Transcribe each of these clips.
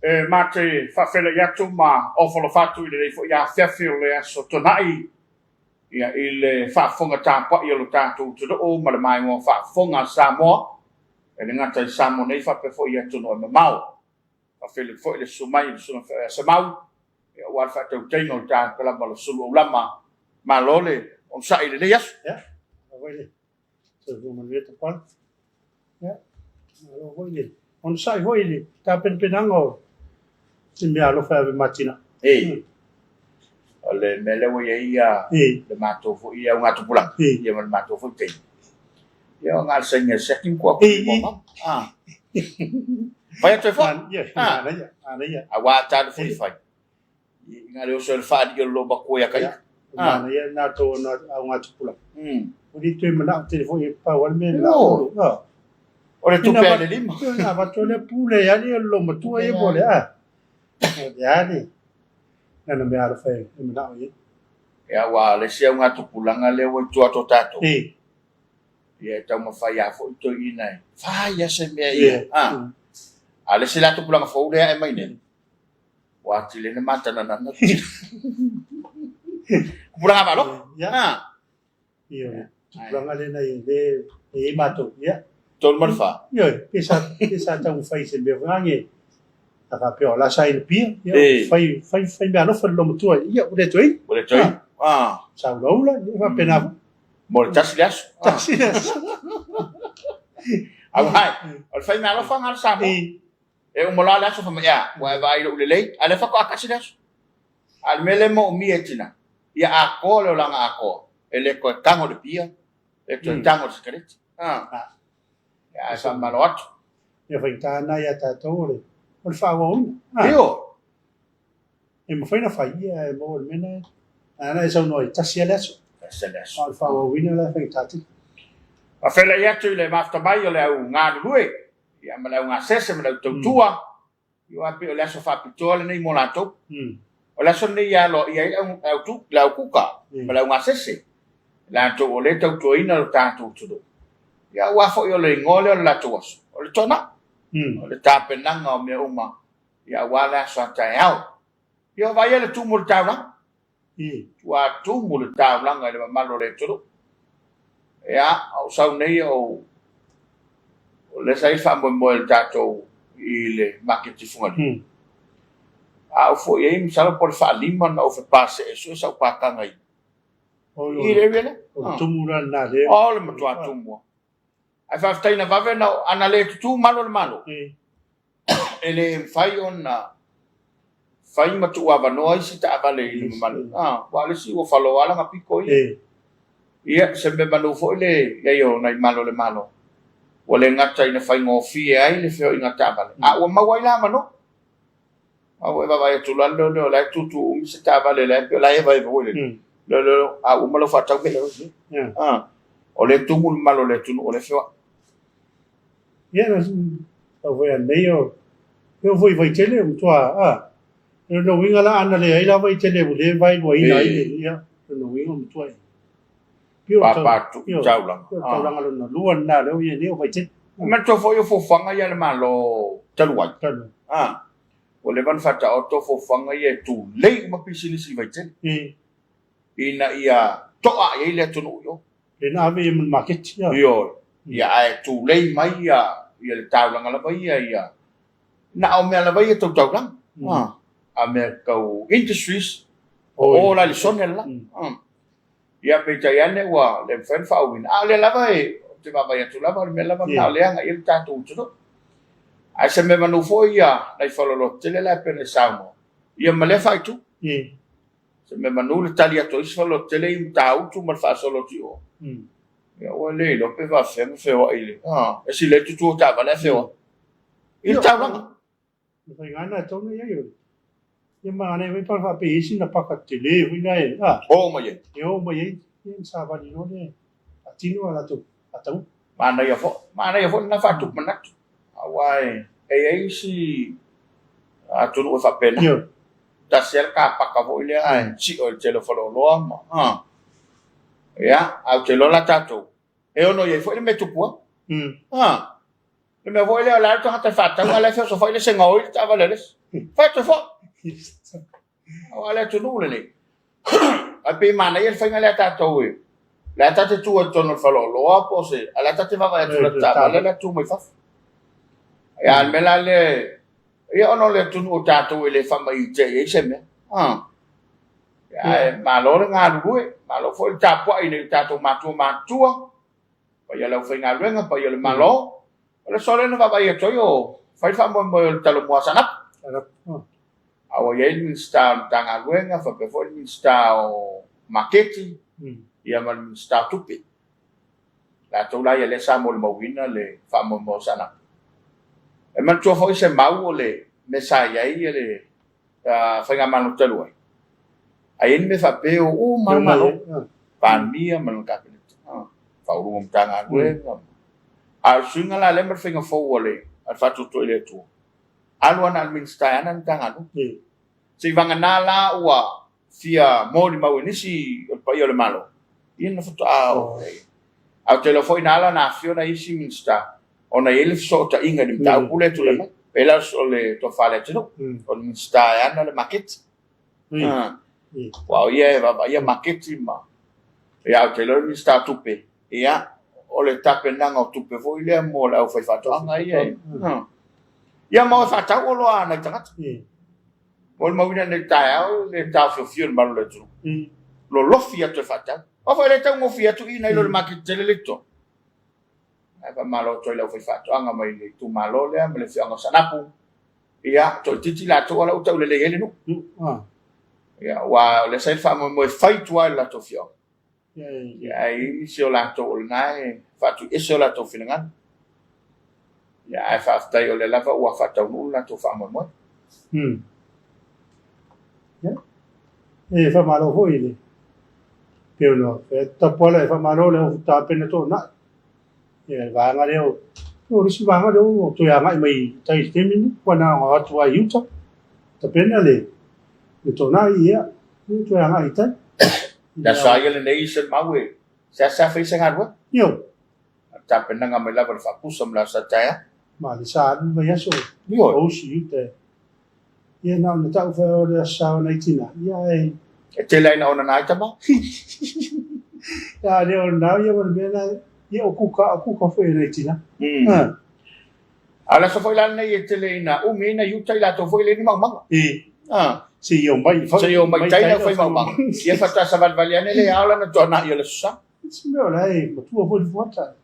E ma te faafeiloai atu ma ofo alofa atu i lenei foi afiafi o le Aso Toonai, ia, i le faafofoga tapuai a lo tatou atunuu ma le maimoa faafofoga a Samoa, e le gata i Samoa nei faapea foi i atunuu e mamao. Faafeiloai foi le susu mai i le Susuga foi ia Semau, ia, aua le faatautaiga o le tatou kalama o le Sulu Aulama. Malo le onosai i lenei aso. Ia, malo foi le soifua manuia Tapaau. Ia, malo foi le onosai foi i le tapenapenaga o se mea alofa e ave ma atinae. Ee, o le mea lea ua i ai ia le matou foi augatupulaga, ia ma le matou foi taimi. Ia, o na o le saini a le siaki ma tuu atu i luma. Ah. Fai atu ai foi. Ia, manaia, manaia. Aua a talu foi fai. I na le oso e le faalii o le loomatua ia ka ita. Manaia lena tou augatupulaga. Ua le toe manao tele foi e pau lava le mea e manao. O le tupe a le lima. Na avatu lea pule ai le loomatua ia po o le a. O le a le lana mea alofa e manao i ai. Ia, aua o le isi augatupulaga lea ua i tua atu o tatou. Ia, e taumafai lava foi toeaiina e fai lava se mea ia. A o le isi la tupulaga fou lea e ae mai nei, ua atili ai ona matananana. Tupulaga valo. Ia. Ia, tupulaga lena e le e i ai matou. Ia. 3 ma le 4. Ioe, pe sa taumafai i se mea foi lea a faapea o la sa i Apia, ia, fai fai fai mea alofa i le loomatua, ia, ua le toe. Ua le toe. Saulaula, ia, faapena foi. Mo le tasi le aso. Tasi le aso. Aua o le fai mea alofa na le Samoa. E uma loa le aso fai mai, ea, ua e vaai i lou lelei, a o lea faatoa tasi le aso. A o le mea lea e moomia e tina, ia atoa le olaga atoa, e le toe tago i le pia, le toe tago i le sikareti. Ia, ae faamalo atu. Ia faigata lena ia tatou o le faaauauina. Io. E mafai ona fai, ia, e maua le mea lena. Ana e saunoa ai, tasi lava le aso. Tasi le aso. A o le faaauauina la e faigata tele. Faafeiloai atu i le mafuta mai o le au galulue, ia, ma le au gasese ma le au tautua. Ia, pei o le aso faapitoa lenei mo latou. O le aso lenei e aloaia ai le au kuka ma le au gasese. Latou o le tautuaina lo tatou atunuu. Ia, aua foi o le igoa lea o le latou aso, o le Toonai. O le tapenaga o mea uma, ia, aua le aso a taeao. Ia, o vaai le tumu o le taulaga. Ua tumu le taulaga i le mamalu o le atunuu. Ia, o sau nei o lea sa i le faamoemoe le tatou i le maketi Fugalei. A ou foi ai, masalo po o le 5 na ou fepasee e sue sau pakaga i le area lea. O le tumu la lena lea. O le matua tumu. Ae faafetai na vave na ana le tutu malu o le Malo. E le mafai ona fai ma tuu avanoa isi taavale i le mamalu. Aua o le isi ua faloa lana pito ia. Ia, se mea manu foi le i ai o nai malu o le Malo. Ua le gata ina faigofie ai le feoaiga taavale, a ua maua ai la avanoa. A ua e vaavaai atu loa lea o la e tutu umi se taavale la e pei o la e evaeva foi lele. Lea, a ua uma lau faatau mea. O le tumu le mamalu o le atunuu o le feoai. Ia, na tau foi anei o e oo foi i Vaitele ua matua o lona uiga la ana leai la Vaitele ua le vaeluaina ai le ia, lona uiga ua matua e Papatu i taulaga. O le taulaga lona lua lena lea ua i ai nei o Vaitele. Manatua foi o fuafuaga ia a le Malo talu ai. Talu. Ua leva ona faataoto fuafuaga ia e tulei uma pisinisi i Vaitele. Ina ia toa i ai le atunuu i o. Le na ave ia ma le maketi. Ioe. Ia, ae tulei mai ia le taulaga lava ia ia na o mea lava ia tau taulaga. A mea tau industries o la le sone la. Ia, peitai ane ua le mafai ona faaauauina. A o lea lava e te vaavaai atu lava o le mea lava na o lea agai i ai le tatou atunuu. Ae se mea manu foi ia nai faleoloa tetele la e pei ona e saunoa, ia ma lea faaitu. Se mea manu le tali atu a isi faleoloa tetele i Matautu ma le faasolo atu i o. Ia, ua le iloa pe faafefea ma feoai i le e sili ai le tutu o taavale ae feoai i le taulaga. Le faiga lena e tatau ona i ai o le ia manaia foi pe ana faapea e i ai sina paka tele foi lea e o mai ai. E o mai ai, ia ona savali loa lea e faatino a latou faatauga. Manaia foi, manaia foi lena faatupu manatu. Aua e i ai isi atunuu e faapena. Tasi lava le kapaka foi lea ae sio i le tele o faleoloa ma ia, ae ou te iloa la tatou, e ono i ai foi le mea e tupu ai. Le mea foi lea o le a le tagata e faatau a o la e feosofai le isi e gaoi le taavale a le isi. Fai atu foi. Aua o le atunuu lenei, ae pei e manaia le faiga lea a tatou e, o la e ta te tu ai i totonu o le faleoloa po o se, a o la e ta te vaavaai atu i le taavale la e tu mai fafo. Ia, a o le mea la lea, ia ona o le atunuu o tatou e le faamaite i ai se mea. Ae malo le galulue, malo foi le tapuai i nai o tatou matua matutua, paia o le aufaigaluega, paia o le Malo. O le aso lea na vaavaai atu ai o fai le faamoemoe o le Talomua a Saanapu. A ua i ai le Minisita o le Matagaluega, faapea foi le Minisita o Maketi, ia ma le Minisita o Tupe. Latou la ia lea sa molimauina le faamoemoe o Saanapu. E manatua foi se mau o le mea sa i ai le Faigamalo talu ai, a i ai ni mea faapea e o uma lava le Malo, Palemia ma lana Kapeneta, Ofisa Sili o Matagaluega. A o le suiga la lea ma le faiga fou a le Faatuatua i le Atua, alu lava na o le Minisita e ana le Matagaluega. Seivagana la ua fia molimau e nisi o le paia o le Malo, ia ona faatoa oo lea i ai. Ae ou te iloa foi na ala ona afifio nai isi Minisita, ona e i ai le fesootaiga i le mataupu lea e tulai mai. E pei la o le Tofa a Leatinuu, o le Minisita e ana le maketi. Aua o ia e vaavaaia maketi ma... Ia ae ou te iloa o le Minisita o Tupe, ia, o le tapenaga o tupe foi lea mo le aufaifaatoaga ia. Ia ma o e faatau oloa a nai tagata. Molimauina nei taeao le taofiofia o le malu o le atunuu. Lolofi atu e faatau. Aua foi e le taugofie atu i nai lo le maketi tele lea i totonu. Ae faamalo atu ai i le aufaifaatoaga mai le itumalo lea ma le afioaga o Saanapu. Ia, toaitiiti latou a o la ua taulelei ai le nuu. Ia, aua o lea sa i ai le faamoemoe e fai i tua i le latou afioaga. Ia, ae i ai nisi o latou o lena e faatuiese o latou finagalo. Ia, ae faafetai o lea lava ua faataunuu le latou faamoemoe. Ia, e faamalo foi i le pei ona fai atu Tapuala e faamalo le au tapena toonai. Ia, le vaega lea o o le isi vaega lea ua toe agai mai i tai i le taimi lenei, ua na ona o atu lava i uta, tapena le le toonai, ia, ia toe agai i tai. Le Aso Sa ia lenei Semau e seasea fai se galuega. Io. Tapenaga mai lava le faapusa ma le aso sa taeao. Ma le sa alu le vaiaso. Ioe. O usi i uta. Ia na ona tau fai o le aso sa o nai tina. Ia e. E tele ai na ona nai tama. Ia le o nau ia ma le mea la. Ia o kuka, o kuka foi e nai tina. A o le aso foi la lenei e tele ina umi ai nai uta i latou foi e leai ni maumaga. E. Se i omai. Se i omai tai le aufai maumaga. Ia faatoa savalivali ane le ao lana tuanai o le aso Sa. Se mea o la e matua foi le fuata.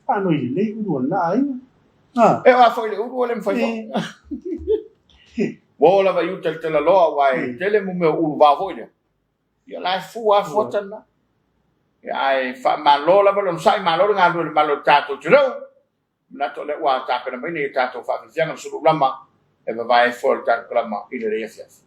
Faanoi lelei ulu o lena aiga. E o a foi le ulu o le mafai foi. Ua oo lava i uta i le talaloa aua e tele mo mea o ulu vao foi lea. Ia la e fua lava fuata lena. Ia ae faamalo lava le onosai, malo le galulue i le malo o le tatou atunuu. Manatu o lea ua tapena mai nei tatou faafiafiaga le suluulama e vavae ai foi o le tatou kalama i lenei afiafi.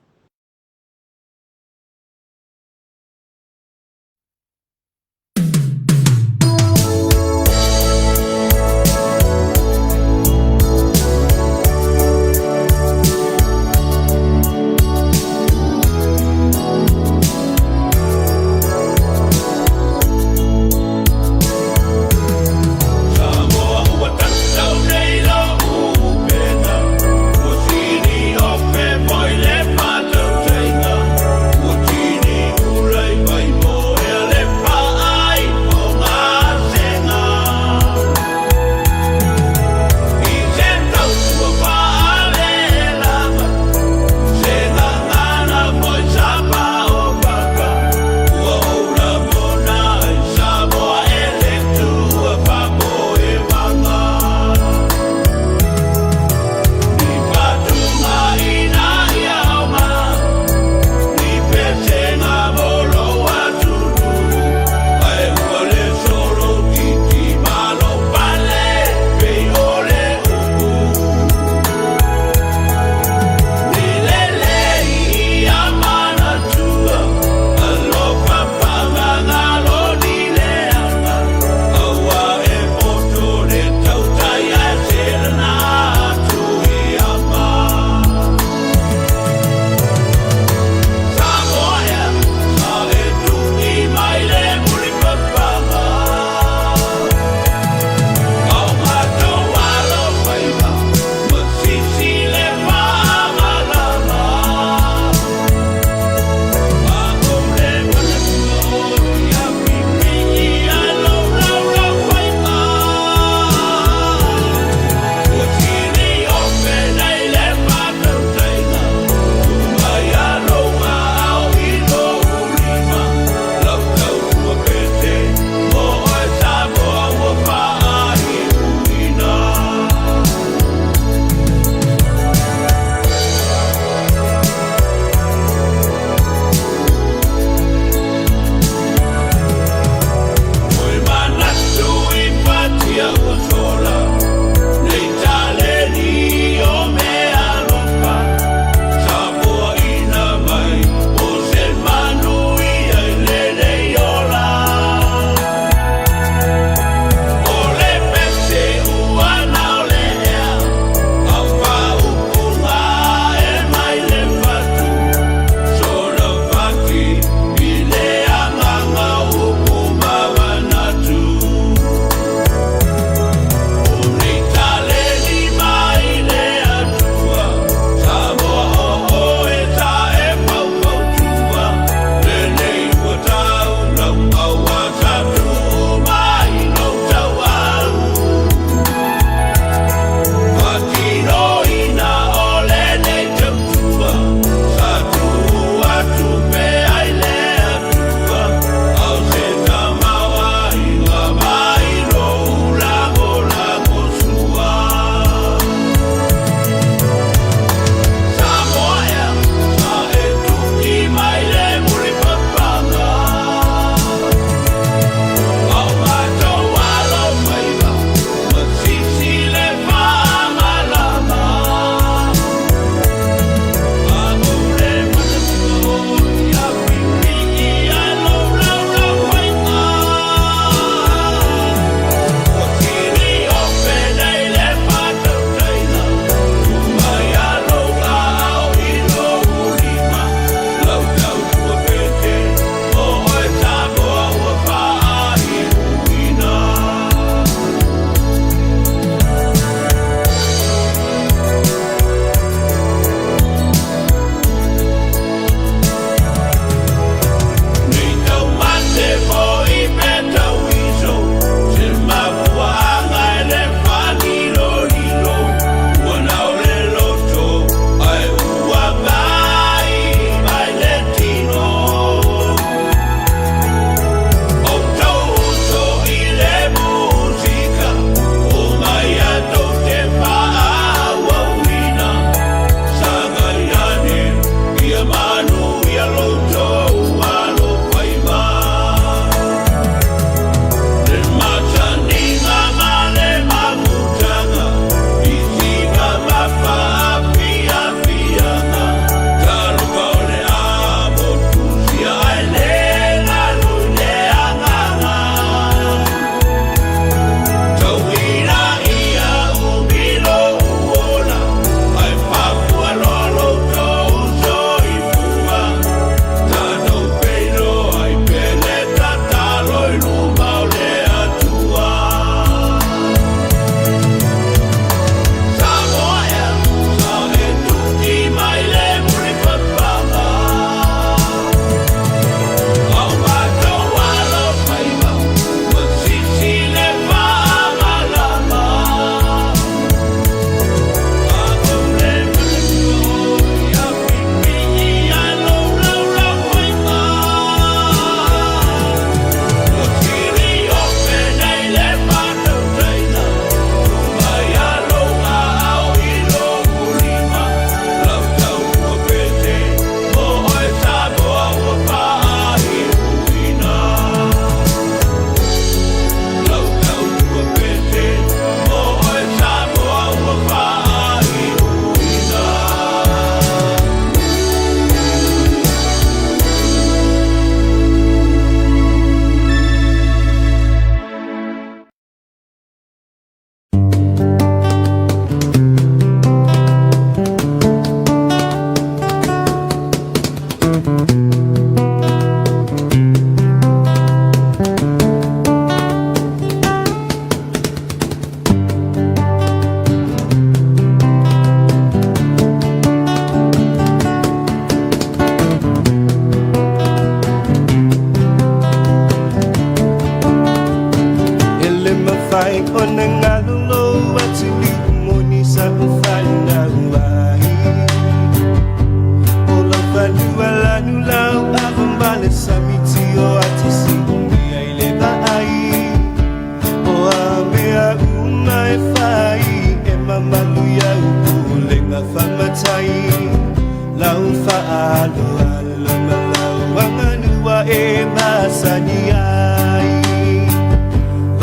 Aloalo ma lau aganuu e masani ai.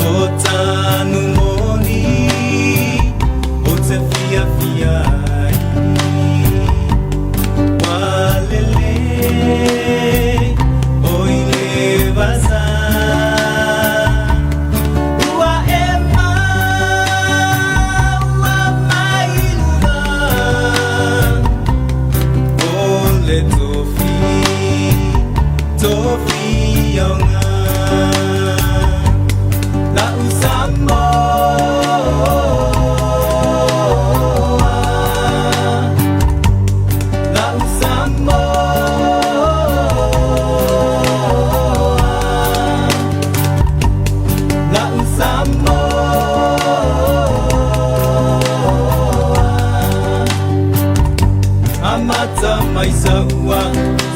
O tanu moni o te fiafia ai. Ua lelei o i le vasa. Ua e maua mai i luga o le tofi, tofi aoga. La'u Samoa, la'u Samoa, la'u Samoa. Amata mai Saua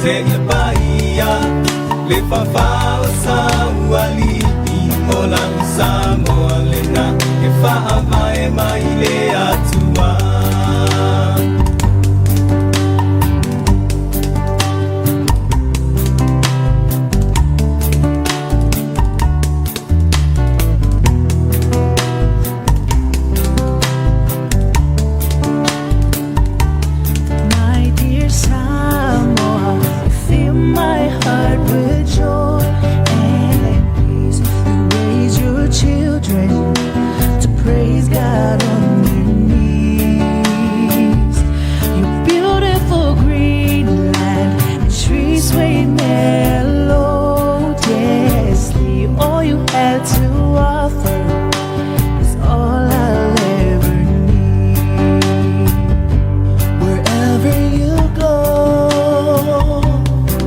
seia paia le fafā o Saualii. O la'u Samoa lena e faavae mai le Atua. My dear Samoa, you fill my heart with joy and peace. You raise your children to praise God on their knees. Your beautiful green land and trees sway melodiously. All you had to offer is all I'll ever need. Wherever you go,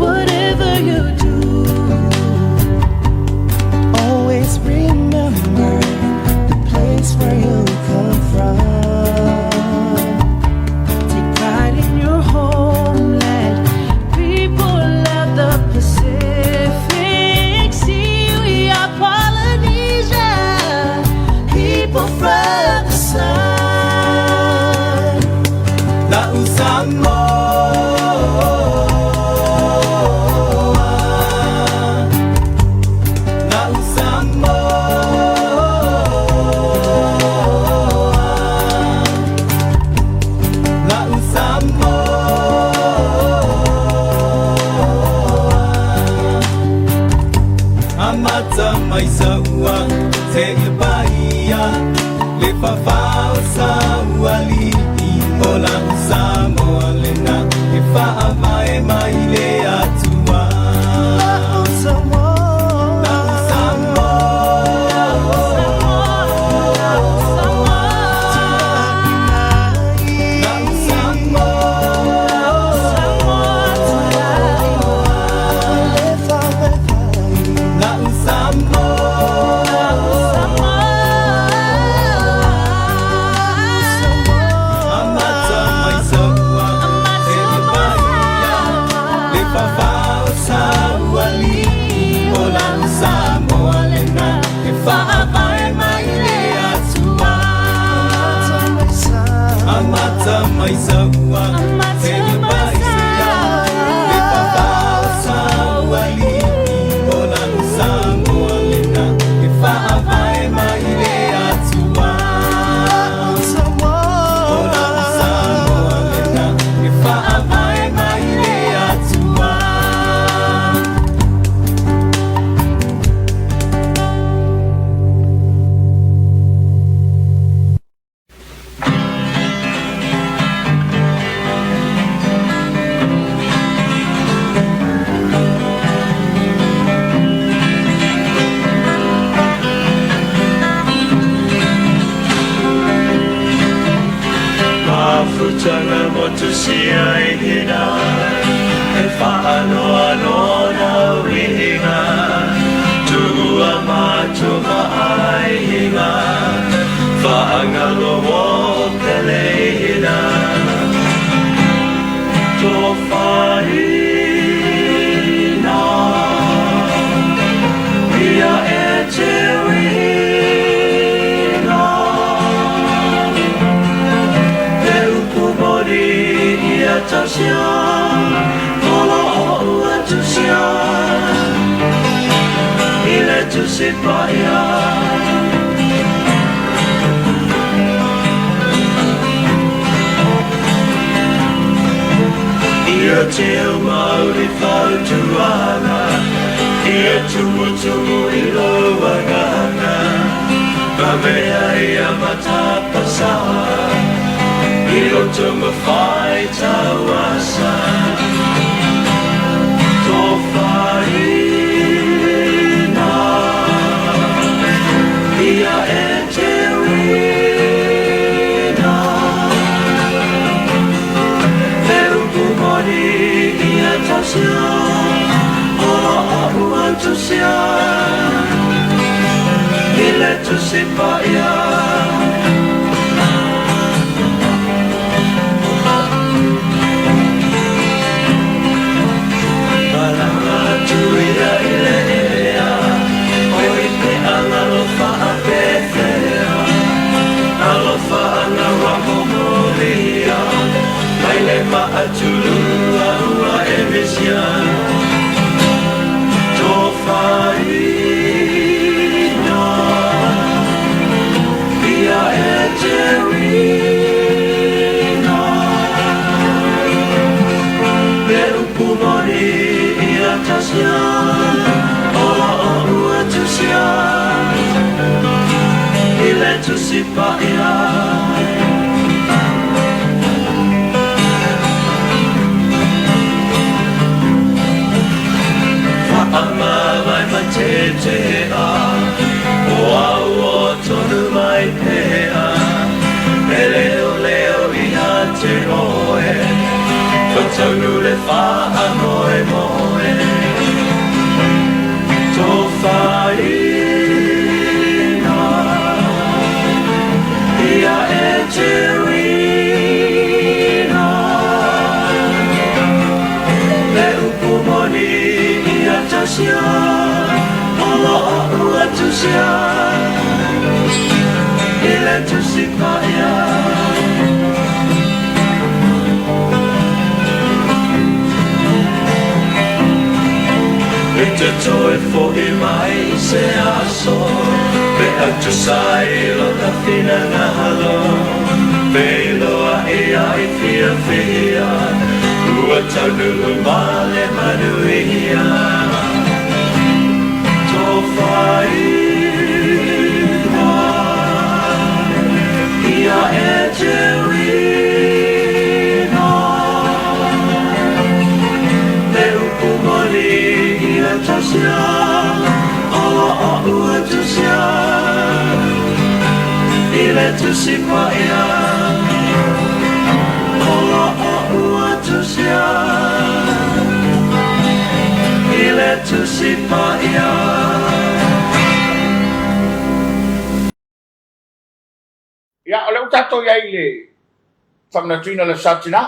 whatever you do, always remember the place where you come from. Take pride in your homeland, people of the Pacific Sea. We are Polynesia, people from the sun. La'u Samoa, la'u Samoa, la'u Samoa. Amata mai Saua seia paia le fafā o Saualii. O la'u Samoa lena e faavae mai le Atua. La'u Samoa, La'u Samoa, La'u Samoa, la'u Samoa, Samoa, la'u Samoa. Amata mai Saua seia paia le fafā o Saualii. O la'u Samoa lena e faavae mai le Atua. Amata mai Saua seia paia le fafā o Saualii. O la'u Samoa lena e faavae mai le Atua. O la'u Samoa lena e faavae mai le Atua. Mafutanga motu sia i hina E whaanoa nona wihinga Tuua mātua ai hinga Whaangalo o pele hina Tō wharina Ia e te wina Te upu mori ia tausia. Tusi Paia. Ia te mauri fautuaga, Ia tumutumu i lou agaga, Pamea ia matapasa, I roto ma whai tauasa. Tofaina, ia e te uina. Le upu moni ia tausia, Olo o ua tusia, I le Tusi Paia. Malaga atu ia i le ea, O i peʻa alofa a pefea, Alofa ana ua momolia, Mai le maatulua ua e misia. Tofaina, ia e te uina. Le upu moni ia tasia, Ola o ua tusia, I le Tusi Paia. Whaamamai ma te te a, O au o tonu mai pea, E leo leo i a te oe, Whataunu le whaa moe moe. Tofaina, ia e te uina. Le upu moni ia tausia, Olo o ua tusia, I le Tusi Paia. I te toe fo'i mai i se aso, Pe atusa i lona finagalo, Feiloa ia i fiafia, Ua taunuu ma le manuia. Tofaina, ia e te uina. Le upu moni ia tausia, Olo o ua tusia, I le Tusi Paia. Olo o ua tusia, I le Tusi Paia. Ia, o lea ua tatou i ai i le faamanatuina o le Aso Tina,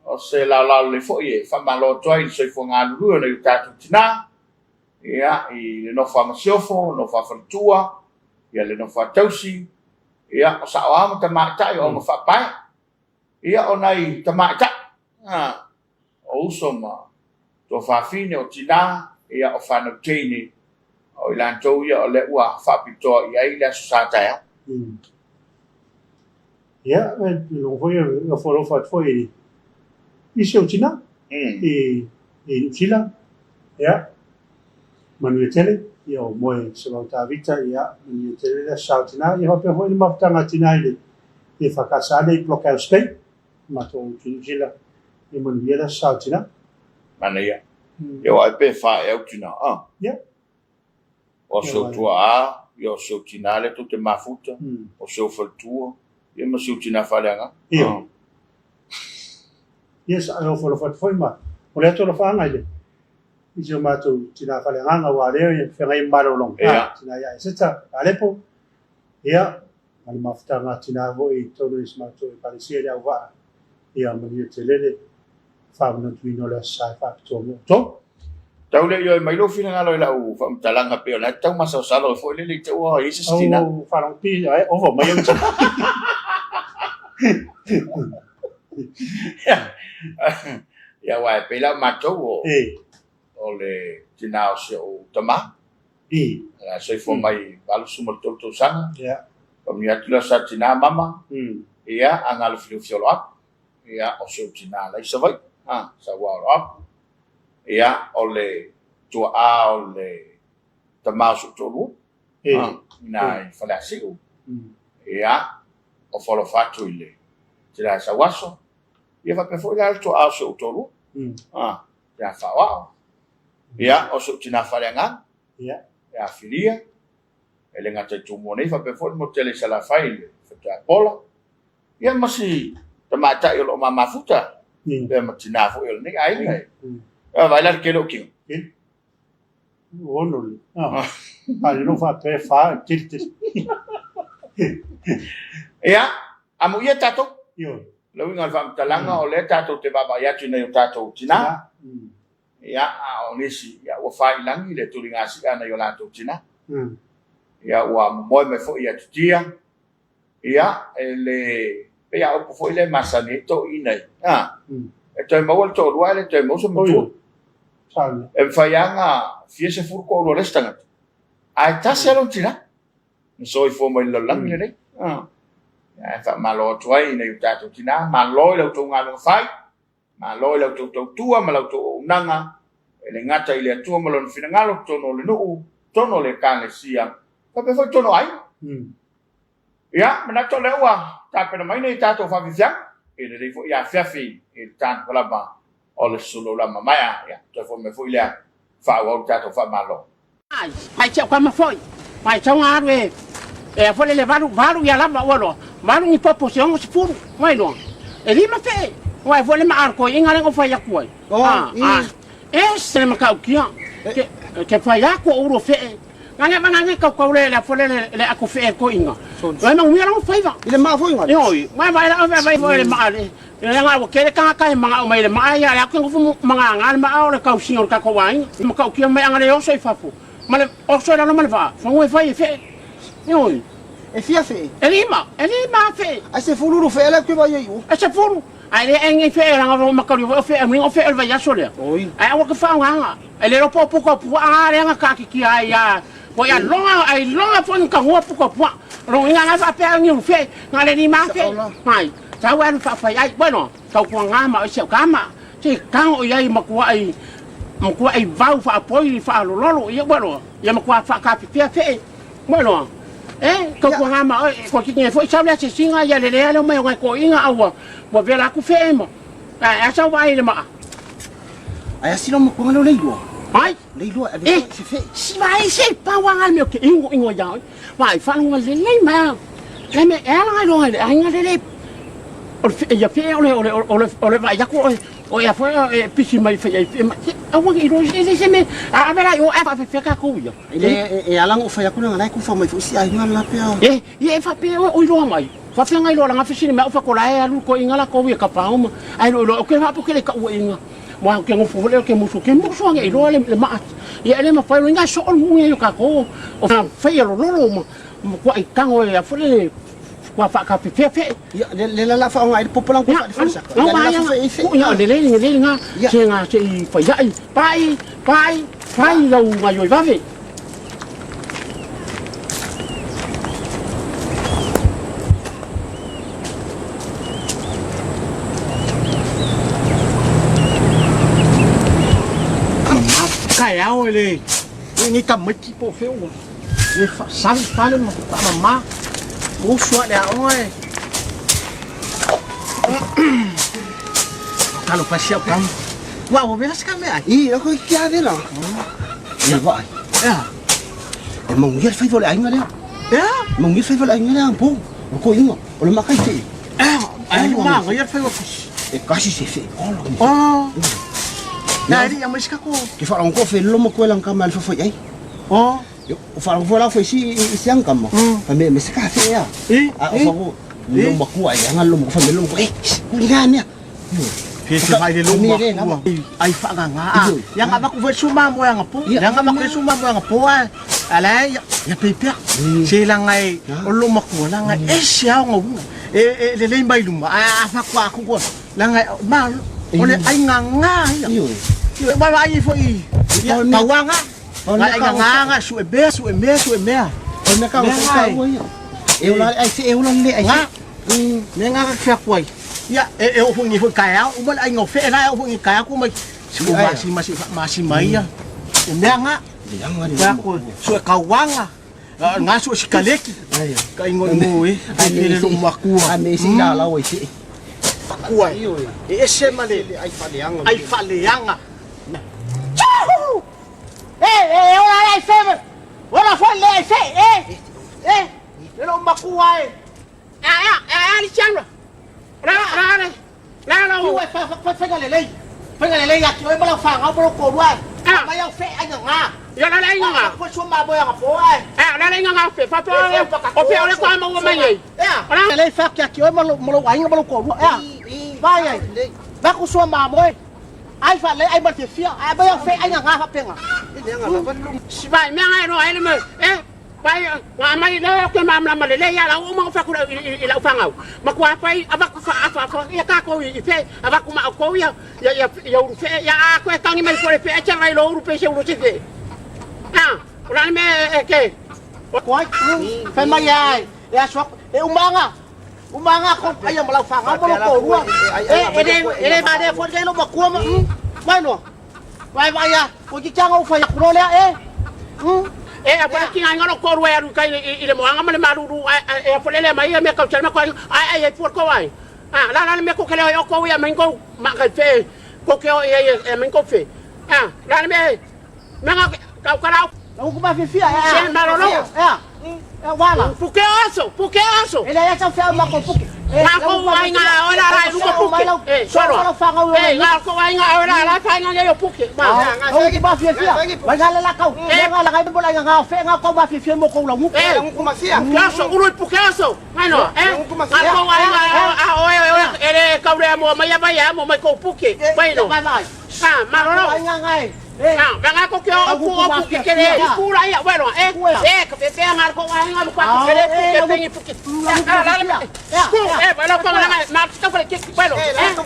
o se laolao lelei foi e faamalo atu ai i le soifua galulue o nai o tatou tina, ia, i le nofo a masiofo, nofo a faletua, ia le nofo a tausi, ia, o saoao ma tamaitai o augafaapae, ia, o nai tamaitai, a, o uso ma tuafafine, o tina, ia, o fanau teine, o i latou ia o lea ua faapitoa i ai le Aso Sa taeao. Ia, e logo foi e alofa atu foi i si ou tina i Niu Sila, ia, manuia tele, ia o moe Savau Tavita, ia, manuia tele le Aso Sa o tina, ia faapea foi le mafutaga a tina i le EFKS lea i Blockhouse Bay, matou i Niu Sila, ia manuia le Aso Sa o tina. Manaia. Ia aua ai pe fa e au tina, ah. Ia. O si ou tuaa, ia o si ou tina lea tou te mafuta, o si ou faletua, ia ma si ou tina faaleagaga. Ia. Ia sa e ofo alofa atu foi ma o le atu alofaaga i le i si o matou tina faaleagaga aua lea e feagai ma malologa. Ia. Tina ia Eseta Kalepo. Ia, ma le mafutaga a tina foi i totonu i si matou Ekalesia i le Auvaa. Ia manuia tele le faamanatuina o le Aso Sa e faapitoa mo outou. Tau le ioe mai lou finagalo i lau faamatalaga pei o la e tau masalosalo ai foi lele i te ua i ai se isi tina. Au faalogo pi ae ova mai au tina. Ia aua e pei la o matou o, o le tina o si ou tama. Na soifua mai 83 tausaga. Faamanuia atu lea sa tina mama. Ia, a galofilofi o Loapu. Ia, o si ou tina la i Savaii. Saua o Loapu. Ia, o le tuaa o le tama o si ou toalua. Ina i Faleasiu. Ia, o folofa atu i le tina e Sauaso. Ia faapea foi la le tuaa o si ou toalua. Tina Faaoao. Ia, o si ou tina faaleagaga. Ia Filia. E le gata i Tumua nei, faapea foi le motu tele i Salafai i le Fatuaiapola. Ia ma si tamaitai o lo o mamafuta, pea ma tina foi o lenei aiga. Ia vaai la le tele o tino. Ono le. Ah. A le no faapea fa tele tele. Ia, amuia tatou. Io. Le uiga o le faamatalaga o lea tatou te vaavaai atu i nai o tatou tina. Ia, a o nisi, ia, ua fai i lagi le tuligasia nai o latou tina. Ia, ua momoe mai foi i atutia. Ia, e le pei a upu foi lea e masani ai toeaiina i, e toe maua le toalua ae le toe maua se matua. E mafai lava ona fia sefulu toalua o le isi tagata, ae tasi lava lona tina na soifua mai i le lalolagi lenei. Ae faamalo atu ai i nai o tatou tina, malo i la outou galuega fai, malo i la outou tautua ma la outou auaunaga, e le gata i le Atua ma Lona finagalo, totonu o le nuu, totonu o le Ekalesia, faapea foi totonu o aiga. Ia, manatu o lea ua tapena mai nei tatou faafiafiaga i lenei foi afiafi i le tanuka lava o le sulu mamaea. Ia, toe foi mai foi lea faaauau le tatou faamalo. Ai si au kama foi. Mai sau nga alu e e a foi le valu valu ia lava ua loa. Valu ni popo se 60. Mai loa. E lima fe. Ua foi le ma ko inga le ngo fai aku ai. Ah, ah. E se ma kau kia. Ke ke fai aku o uro fe. Nga nga nga kau kau le le foi le le aku fe ko inga. Ua ma ngui la fai va. I le maa foi ngale. Oi, mai vai la vai vai le maa le. Le nga ua kele kanga kai manga o mai le maa ia le aku ngofu manga nga le maa o le kau singo ka ko wai. Ma kau kia mai anga le oso i fafo. Ma le oso la no ma le va. Fangu e fai e fe. Oi. E fia fe. E lima, e lima fe. Ai se fululu fe ele ke vai ai o. E se fulu. Ai le engi fe la nga ma kau o fe ngi o fe el vai aso le. Oi. Ai awa ka fa nga. E le ropo pu ko pu a le nga ka ki ki ai ya. Ko ia longa ai longa fo ka ngua pu ko pu. Ro nga nga fa pe ngi fe nga le ni ma fe. Mai. Tau alu fa fai ai bueno. Tau ko nga ma o se ka ma. Te kang o iai makua ai makua ai vau fa poi fa lololo ia bueno. Ia makua fa ka pipia fe. Bueno. E kau ko nga ma ko ki nge foi sau le se singa ia le le ale mai ngai ko inga aua. Ua vela aku fe ma. A sau vai le ma. Ai asilo mo ko ngalo le ilua. Ai. Le ilua e Eh. se fe. Si vai se pa wa ngal me ke ingo ingo ia. Vai fa ngo le le ma. Le me e ala ngai lo ngai le ai ngai le. O le ia fe o le o le o le o le vai aku o o ia foi e pisi mai fe ia ma. Aua ngi ro se se me a vera o a fa fe ka ko ia. Le e ala ngo fai aku na ku fa mai fu si ai ngala la pea. E ia e fa pe o iloa mai. Fa fe ngai lo la ngafe sini me o fa ko la e alu ko inga la ko ia ka pa uma. Ai lo lo ke fa po ke le ka u inga. Wa ke ngo fu le ke musu ke musu ngai iloa le le ma. Ia le ma fa lo inga so o mu ngai ka ko. O fa fe lo lo lo ma ko ai kango e fa le kwa fa ka fe fe. Ia le le la la fa ngai popo lang ko fa fa sa. Ia Ia le la fa fe. Ia le le le nga se nga se i fa ia pai pai pai lau ngai oi vave. Kai ao ele ni ka mati po fe o. Le fa sal fale ma fa mama. O sua le aonga e. Talo pasia kam. Wa o vela ska me ai. I la ko ki a vela. Ia vai. Ya. E mau ngia fai le ainga lea. Ya. Mau ngia fai le ainga lea po. O ko inga. O le makai te. Eh, ai ma ngai fai o. E kasi se fe. Oh. Na ri ya mai ko. Ke fa ko fe lo mo ko lang ka mal fa foi ai. Oh. O fa ko la foi si i siang ka mo. Fa me me se ka fe ya. Eh. A o fa ko lo mo ko ai nga lo mo fa me lo mo eh. Ku nga ne. Fe se vai le lo ma ku. Ai fa nga nga. Ya nga ba ku fe suma mo ya nga po. Ya nga ba ku suma mo ya nga po ai. Ala ya ya pe pe. Se la ngai o lo ma ku la ngai e se ao ngo. E e le le mai luma. A fa kwa ku ko. La ngai ma o le ai nga nga ya. Io. Wa wa ai foi. Ya tawanga. Nga ai nga su e mea, su e mea, su e mea. O mea ka o ka ua ia. E ola ai se e ola le ai se. Mea nga ka fia kuai. Ia e e o fu ngi fu kai au, uma le ai ngo fe la e o fu ngi kai au ku mai. Si ku ma si ma si ma si mai ia. E mea nga. Ka ko su e kauanga. Nga su e sikaleki. Ka ingo ingo e. Ai pele lo makua. A me si la la o se. Makua. E ese ma le ai faleanga. Ai faleanga. E, e, ola le ai fe. Ola foi le ai fe. E, e, le lo makua e. A a a ali changa. La la la. La la. Ua fa fa fa le lei. Fa le lei aki oi mala fa ngau ko rua. Mai au fe ai nga. Ia la la inga. Ko su ma boya nga po ai. A la la inga nga fe fa fe o fe o le kwa ma ua mai ai. Ya. Le fa ki aki oi malo malo ai nga malo ko rua. Ya. Vai ai. Ba ku su ma moe. Ai fa le ai ma te fia. Ai ba au fe ai nga fa penga. Si vai me ngai no ai le me. E vai nga mai le ke ma ma le le ya la o ma fa ku i la ufangau. Ma kwa pai ava ku fa fa fa ya ka ko i fe ava ku ma ko ya ya ya ya uru fe ya a ko tangi mai ko le fe cha lai lo uru pe se uru se fe. Ah, ora me e ke. Ko ai. Fa mai ai. Ya su e umanga. Umanga ko ai malo fa ngau malo ko rua. E e le e le ma de fo le lo makua ma. Mai no. Vai vai ya. Ko ki changa u fa ya kulo le e. E a pa ki ngai ngaro ko rua aru kai i le moanga ma le maruru e a fole le mai me ka chal ma ko ai ai ai ko ai. Ah, la la me ko ke le o ko ia mai ko ma ka fe ko ke o ia ia mai ko fe. Ah, la me me nga ka ka la Lau ku ma fi fia ya. Se malolo. Ya. Ya wala. Puke oso, puke oso. E le ya sa fia ma ko puke. Nga ko ai nga ora la lu ko puke. Eh, solo. Eh, nga ko ai nga ora la fa nga yo puke. Ma. Lau ku ma fi fia. Vai ga la kau. Nga la ngai bola nga fe nga ko ma fi fia mo ko la mu. Eh, puke oso, uru puke oso. Ngai no, eh. Nga ko ai nga a o e o ele ka ure mo mai ba ya mo mai ko puke. Vai no. Vai vai. Ah, malolo. Ai nga ngai. Eh. Ah, nga ko ke o ku o puke ke le ku la ya, bueno, eh. Eh, ka fe nga ko ai nga ko ke le puke pengi puke. Ah, la la. Ku, eh, bueno, ko nga ma ka fle ke bueno. Eh, eh. Nga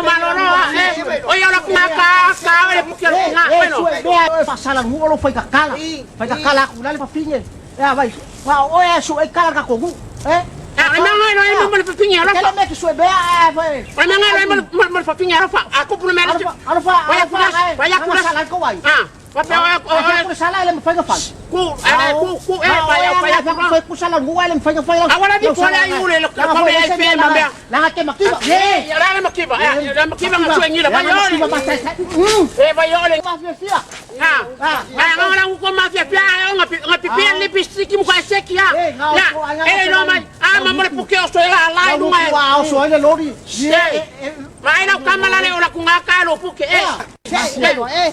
malolo, eh. Oi ora ku nga ka ka le puke nga, bueno. Eh, su e fa sala mu o lo fai ka kala. Fai ka kala ku la le fa finge. Ya vai. Wa o e su e kala ka ko mu. Eh. Ah, me nga no e mo le finge ora. Ke le me ki su e be a vai. Oi me nga no e mo le finge ora fa. A ko pu me le. Alo fa. Vai ku vai ku sala ko vai. Ah, va pe o o sala le fai ka fa. Ku, eh ku ku eh vai vai ku fai ku sala mu le fai ka fai. Agora di pole ai ule lo ko me ai fe ma me. La ga ke makiba. Eh, ya la makiba. Eh, la makiba nga suengi la vai ole. Eh, vai ole. Ma fi fia. Ah, ah, nga la ko ma fi fia nga nga pipi le pistiki mo ka seki ya. Ya. Eh, no mai. Ah, ma mo le puke o so la la no mai. Wa o so le lori. Mai la kama la le ola ku nga ka lo puke eh.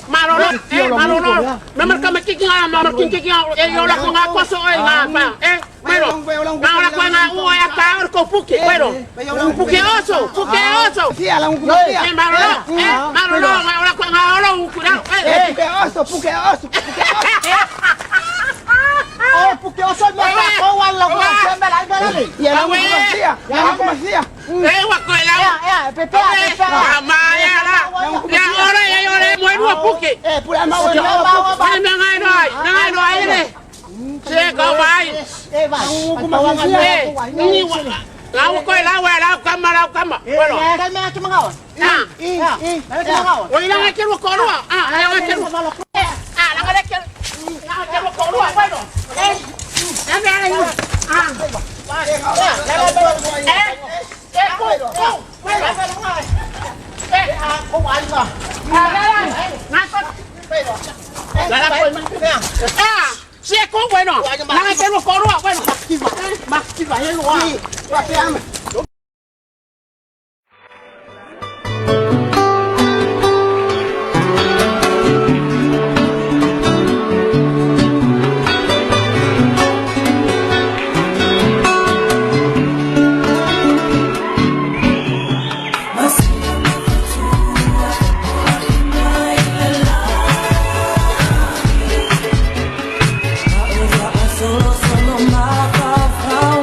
Malolo, eh, malolo. Me marca me kiki nga ma marca kiki nga eh yo la ku nga ko so eh nga pa. Eh, bueno. Nga ola ku nga u ya ka or ko puke, bueno. Puke oso, puke oso. Eh, malolo, eh, malolo nga ola ku nga ola u ku la. Eh, puke oso, puke oso, puke oso. Oh, puke oso me ka ko wa la ko se me la me la. Ya la ku Eh, wa ko la. Ya, ya, pepe, pepe. Ma ya la. Ya ora ya ora mo nu puke. Eh, pura ma wa Ai me ngai no ai, me ngai no ai le. Se ko vai. Eh, vai. Eh, ni wa. La ko la wa la kama la kama. Bueno. Eh, kai me atu mangawa. Ah, Eh, eh, kai mangawa. o ila ngai ke ko ro. Ah, ai ngai ke ro. Ah, la ngai ke la ke ro ko ro. Bueno. Eh. Eh, me ai. Ah. Eh. Eh, ko ko. Bueno. Eh, Ko ai ma. ah, la la. Ngai ko. La la ko. Ah, se ko bueno. La ngai ke ro ko ro. Bueno. Makiba, he lo. Solo solo ma fa fa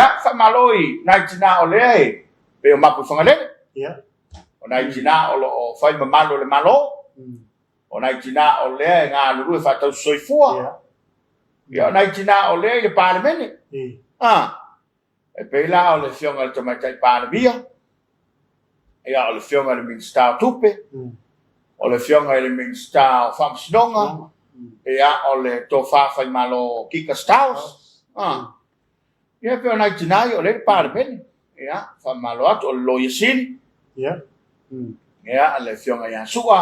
Ia, faamalo i nai tinā o lea e pei o mapu i Fagalele. Ia. O nai tinā o lo o fai mamalu o le Malo. O nai tinā o lea e galulue faatausi soifua. Ia. Ia, o nai tinā o lea i le Palemene. Ah. E pei la o le Afioga i le Tamaitai Palemia, ia o le Afioga i le Minisita o Tupe, o le Afioga i le Minisita o Faamasinoga, ia o le Tofa Faimalo Kika Styles. Ah. Ia pei o nai tinā ia o lea i le Palemene. Ia, faamalo atu, o le Loia Sili. Ia. Ia, le Afioga ia Su'a.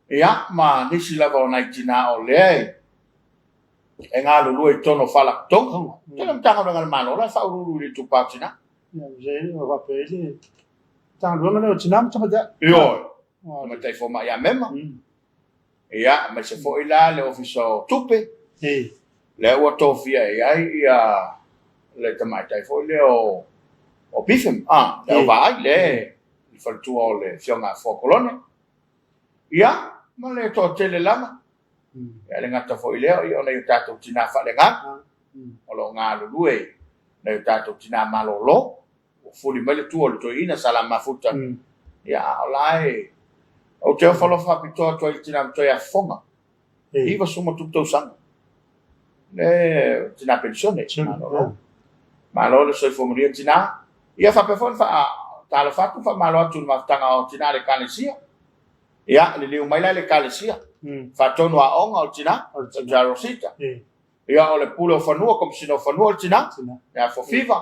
Ia, ma nisi lava o nai tinā o lea e e galulue i totonu o faalapotopotoga. Tele o Matagaluega a le Malo la e faauluulu i le itupa o tinā. Ia, o faapea ai le Matagaluega lea o Tinā ma Tamaitai. Ioe, Tamaitai Fomai ia Mema. Ia, aemaise foi la le Ofisa o Tupe. Lea ua tofia i ai ia le tamaitai foi lea o Bifem, le auvaai, le faletua o le Afioga ia Foa Kolone. Ia, ma le toatele lava. Ia, e le gata foi i lea, o nai o tatou tinā faaleagaga, o lo o galulue nai o tatou tinā malolo, ua fuli mai le tua o le toeaina Sala Mafuta. Ia, a o la e, ou te ofo alofa faapitoa atu ai i le tinā matua ia Fofoga, 90+ tausaga, le tinā penisione, malolo. Malo le soifua manuia tinā. Ia faapea foi ona faatalofa atu, faamalo atu i le mafutaga o tinā a le Ekalesia. Ia, liliu mai la i le Ekalesia, faatonu aoga o le tinā, o le Rosita. Ia, o le pule o fanua, Komesina o Fanua o le tinā, ia Fofiva.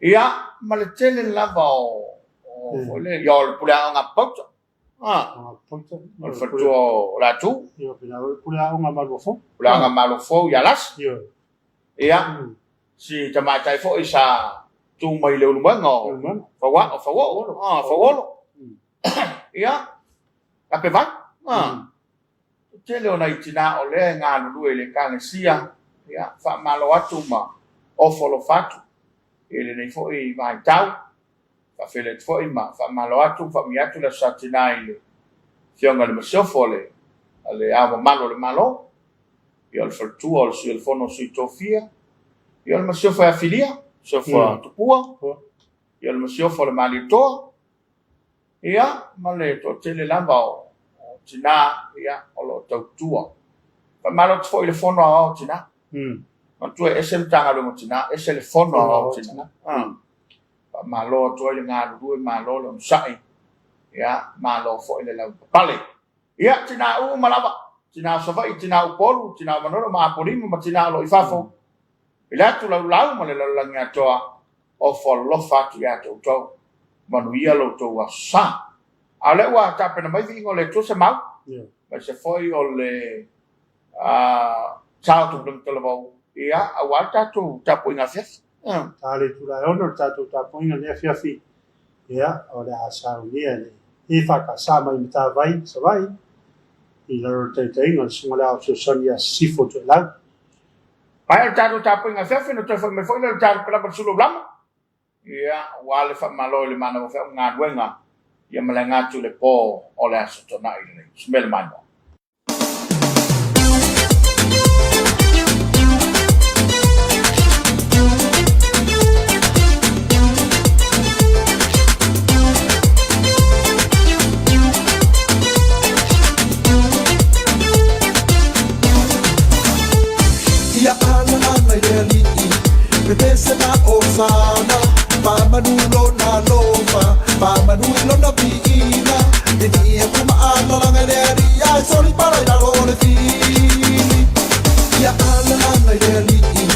Ia, ma le tele lava o, o, foi le, ia, o le pule aoga a Papauta. Ah, o le faletua o Latu. Ia, o le pule aoga Maluafou. Pule aoga Maluafou ia Lasi. Ia, si tamaitai foi sa tu mai i le Ulumaga o Fauao, Fauoo, ah, Fauolo. Ia, Lapevai. Ah. Tele o nai tinā o lea e galulue i le Ekalesia, ia, faamalo atu ma ofo alofa atu i lenei foi vaitau. Faafeiloai atu foi ma faamalo atu ma faamanuia atu le Aso Sa Tinā i le Afioga i le Masiofo a le Ao Mamalu o le Malo, ia o le Faletua o le Sui o le Fono a Sui Tofia, ia o le Masiofo ia Filia, Masiofo a Tupua, ia o le Masiofo a le Malietoa, ia ma le toatele lava o tinā ia o lo o tautua. Faamalo atu foi i le Fono Aoao o Tinā. Manatua e ese le Matagaluega o Tinā, ese le Fono Aoao o Tinā. Faamalo atu ai le galulue, malo le onosai, ia, malo foi le lavapapale. Ia, tinā uma lava, tinā o Savaii, tinā o Upolu, tinā o Manono ma Apolima ma tinā o lo o i fafo, i le atu laulau ma le lalolagi atoa, ofo alofa atu ia te outou, manuia lo outou aso sa. A o lea ua tapena mai viiga o le Atua se mau, aemaise foi o le sa o Tupulaga Talavou, ia, aua le tatou tapuaiga afiafi. Ta le itula e 6 le tatou tapuaiga i lenei afiafi, ia, o le a saunia e le EFKS mai Matavai, Savaii, i lalo o le taitaiga o le Susuga o le Ao Fesoasoani ia Sisifo Toelau. Maea le tatou tapuaiga afiafi ona toe foi mai foi lea o le tatou kalaba i le sulu o Lama, ia, aua le faamalo i le manava feau ma galuega, ia malaga atu i le po o le Aso Toonai lenei. Sumele maimoa. Ia ala ala i le alii, pepese ma osana, Pamanu lona alofa, pamanu i lona viiga, E ni aku ma alalaga i le alii, Ae soli pala i lalo o le fili. Ia ala ala i le alii,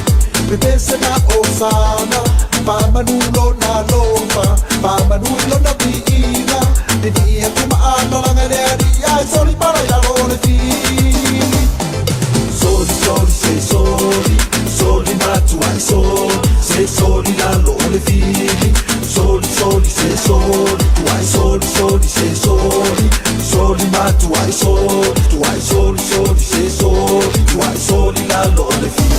pepese ma osana, Pamanu lona alofa, pamanu i lona viiga, E ni aku ma alalaga i le alii, Ae soli pala i lalo o le fili. Soli, soli, se soli, soli matuai soli, se soli lalo o le fili. Soli, soli, se soli, tuai soli, soli, se soli, soli matuai soli, tuai soli, soli, se soli, tuai soli lalo o le fili.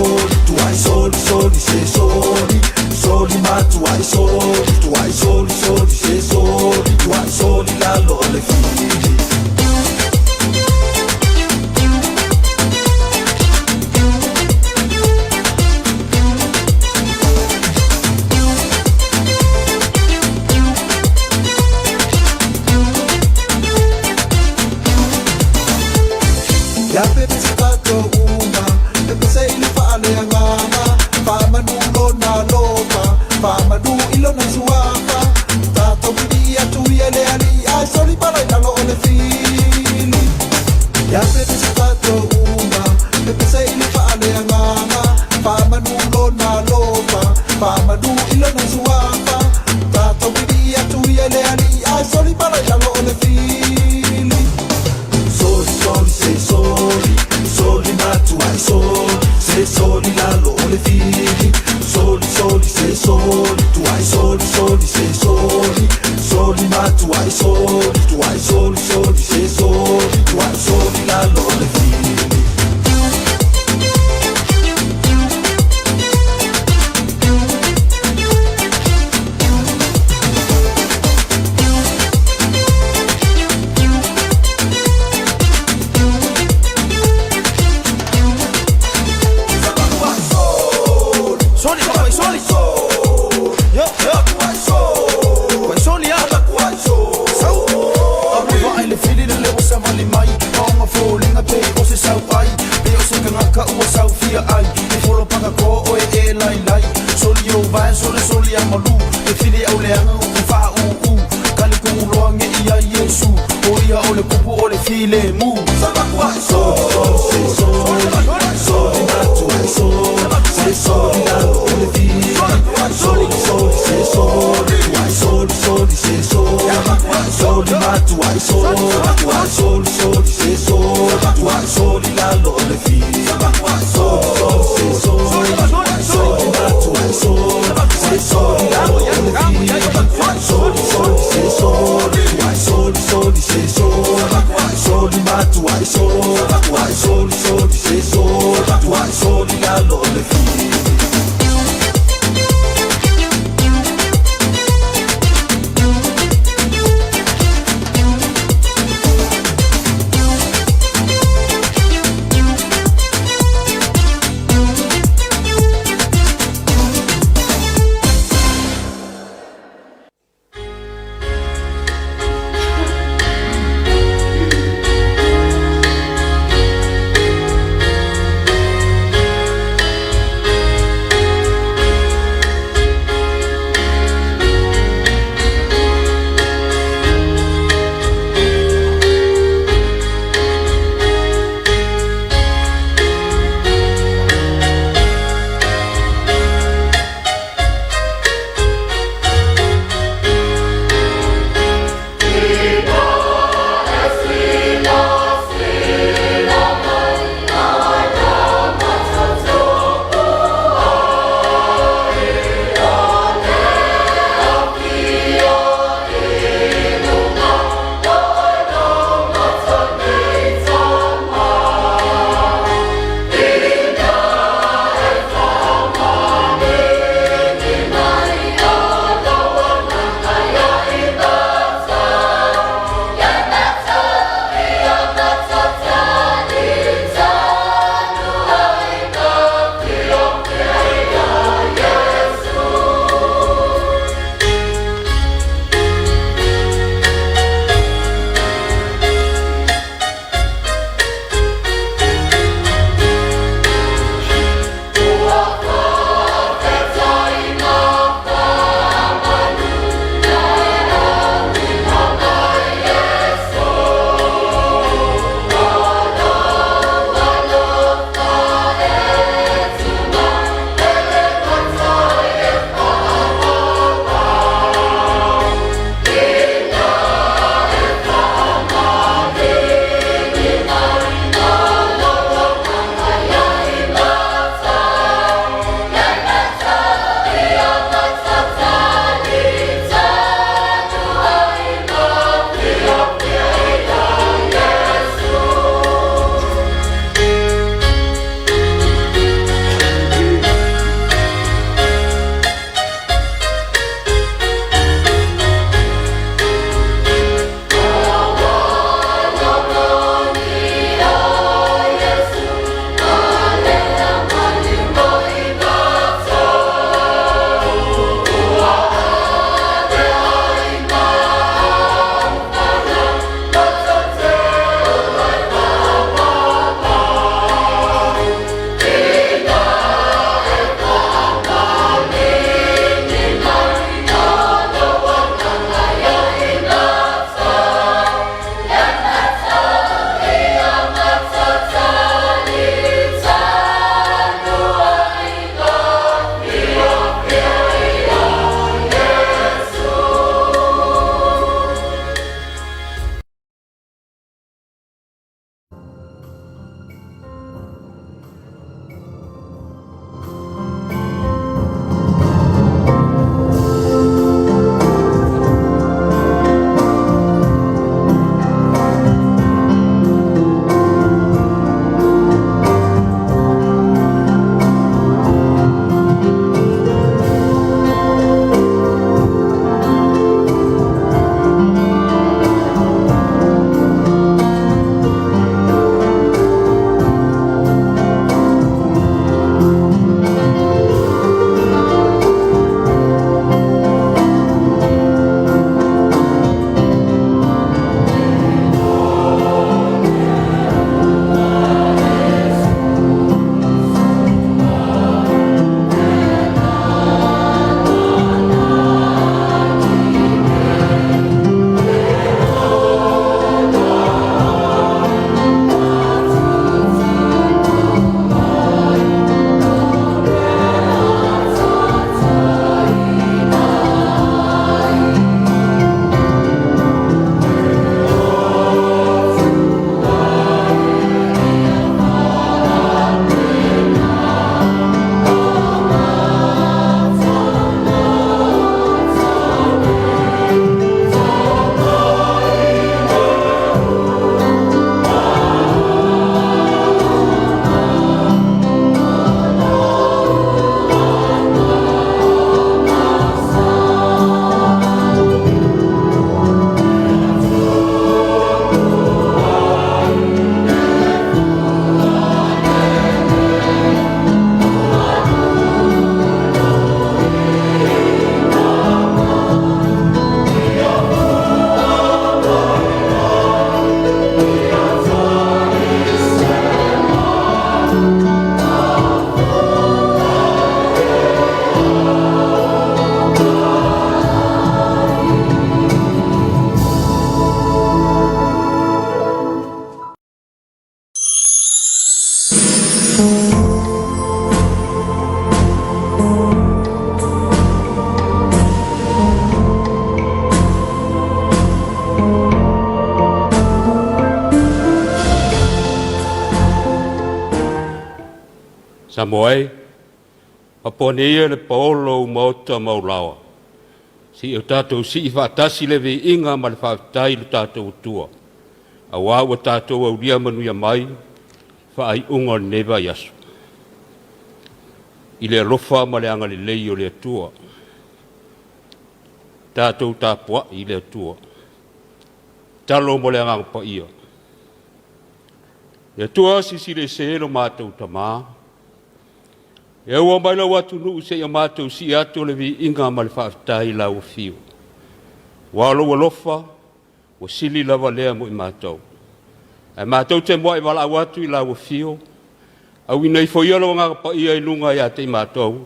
soli, tuai soli soli se soli, soli matuai soli, tuai soli soli se soli, tuai soli lalo o le fili. Ia pepese tatou uma, pepese i le faaleagaga, faamanu lona alofa, faamanu i lona suafa. Tatou pili'i atu ia i le Alii, ae soli pala i lalo o le fili. Ia pepese tatou uma, pepese i le faaleagaga, faamanu lona alofa, faamanu i lona suafa. Tatou pili'i atu ia i le Alii, ae soli pala i lalo o le fili. Soli soli se soli, soli matuai soli, se soli lalo o le fili. Soli soli se soli, tuai soli soli se soli, soli matuai soli, tuai soli soli se soli, tuai soli lalo o le fili. Soli, papai, soli. Yo, yo. Pai soli, ah. Sau. Alofa ai le fili le leo sa vali mai. Maonga fōlinga pe o se sau ai. Pe o se kangaka ua sau fia ai. E folo paka ko oe e lai lai. Soli o vai, soli soli a malu. E fili au leanga u ku wha u u. Kali ku uloa nge ia Yesu. O ia o le kupu o le file mu. Soli soli se soli, soli matuai soli, se soli lalo o le fili. Soli soli se soli, tuai soli soli se soli, soli matuai soli, tuai soli soli se soli, tuai soli lalo o le fili. Soli soli se soli, soli matuai soli, se soli lalo o le fili. Soli soli se soli, tuai soli soli se soli, soli matuai soli, tuai soli soli se soli, tuai soli lalo o le fili. Thank Samoa e, Apo nei e le paolo u maota ma ulaoa. Seia o tatou sii faatasi le viiga ma le faafetai i lo tatou Atua, auā ua tatou aulia manuia mai faaiuga o lenei vaiaso. I le alofa ma le agalelei o le Atua, tatou tapuai i le Atua. Talo mo le Agaga Paia. Le Atua silasila ese lo matou Tamā, E aua mai lau atunuu seia matou sii atu le viiga ma le faafetai i lau afio. Aua o lou alofa ua sili lava lea mo i matou. Ae matou te muai valaau atu i lau afio, auina ifo ia lou Agaga Paia i luga ia te i matou,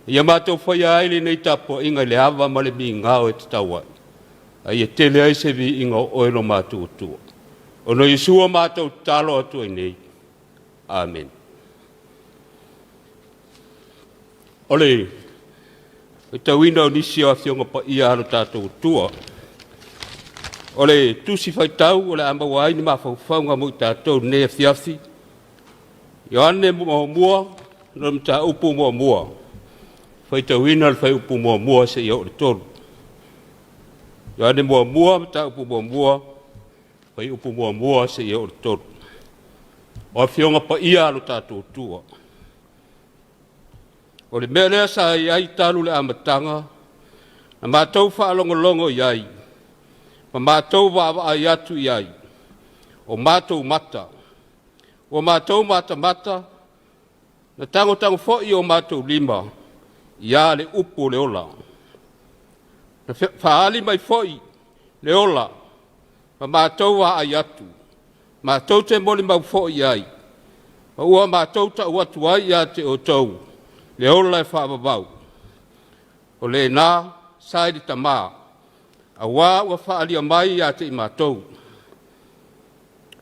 ia matou faia ai lenei tapuaiga i le ava ma le migao e tatau ai, a ia tele ai se viiga o oe lo matou Atua. Ona o Iesu matou tatalo atu ai nei. Amene. O le faitauina o nisi o Afioga Paia a lo tatou Atua. O le tusi faitau o le a maua ai ni mafaufauga mo i tatou i lenei afiafi. Ioane muamua, lona mataupu muamua. Faitauina le fuaiupu muamua seia oo i le 3. Ioane muamua, mataupu muamua, fuaiupu muamua seia oo i le 3. O Afioga Paia a lo tatou Atua. O le mea lea sa i ai talu le amataga, na matou faalogologo i ai, ma matou vaavaai atu i ai, o matou mata, ua matou matamata, na tagotago foi o matou lima ia le upu o le ola. Na faaali mai foi le ola, ma matou vaai atu, matou te molimau foi i ai, ma ua matou tau atu ai ia te outou le ola e faavavau, o lena sa i le Tamā, auā ua faaalia mai ia te i matou.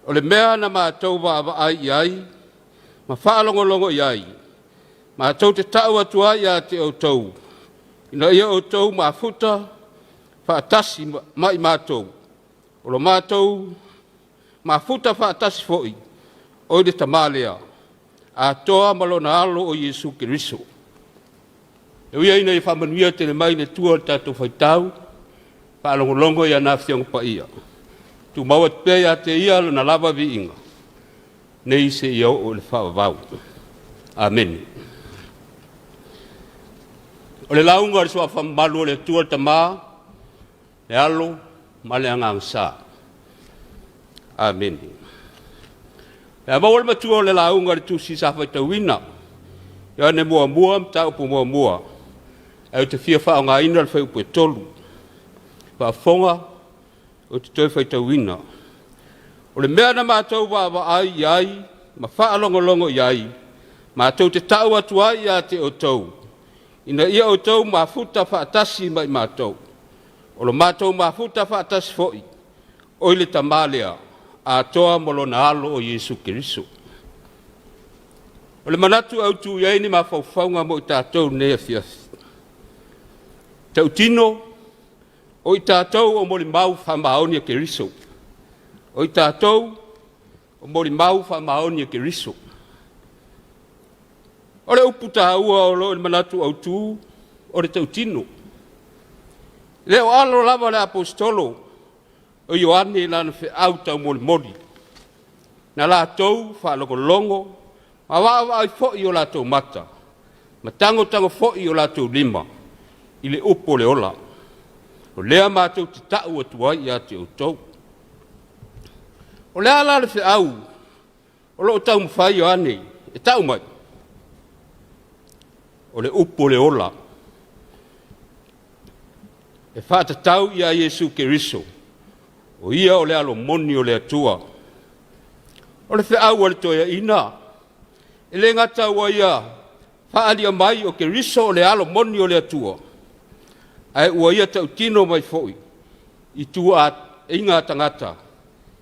O le mea na matou vaavaai i ai ma faalogologo i ai, matou te tau atu ai ia te outou, ina ia outou mafuta faatasi ma i matou, o lo matou mafuta faatasi foi o i le Tamā lea, atoa ma lona Alo o Iesu Keriso. E ui ai ina ia faamanuia tele mai le Atua i le tatou faitau, faalogologo i ana Afioga Paia, tumau atu pea ia te Ia lona lava viiga, nei seia oo i le faavavau. Amene. O le lauga o le Suafa mamalu o le Atua le Tamā, le Alo ma le Agaga Sa. Amene. Le a maua le matua o le lauga i le tusi sa faitauina, Ioane muamua, mataupu muamua, ae ou te fia faaaogaina le fuaiupu e 3. Faafofoga, ou te toe faitauina. O le mea na matou vaavaai i ai ma faalogologo i ai, matou te tau atu ai ia te outou, ina ia outou mafuta faatasi ma i matou. O lo matou mafuta faatasi foi, o i le Tamā lea, atoa ma lona Alo o Iesu Keriso. O le manatu autu i ai ni mafaufauga mo i tatou i lenei afiafi. Tautino, o i tatou o molimau faamaoni a Keriso. O i tatou o molimau faamaoni a Keriso. O le upu taua o lo o i le manatu autu, o le tautino. E le o alo lava le aposetolo o Ioane i lana feau taumolimoli, na latou faalogologo ma vaavaai foi o latou mata, ma tagotago foi o latou lima i le upu o le ola. O lea matou te tau atu ai ia te outou. O le a la le feau o lo o taumafai Ioane e tau mai? O le upu o le ola e faatatau ia Iesu Keriso, o ia o le alo moni o le Atua. O le feau a le toeaina, e le gata ua ia faaalia mai o Keriso o le alo moni o le Atua, ae ua ia tautino mai foi i tuuaiga a tagata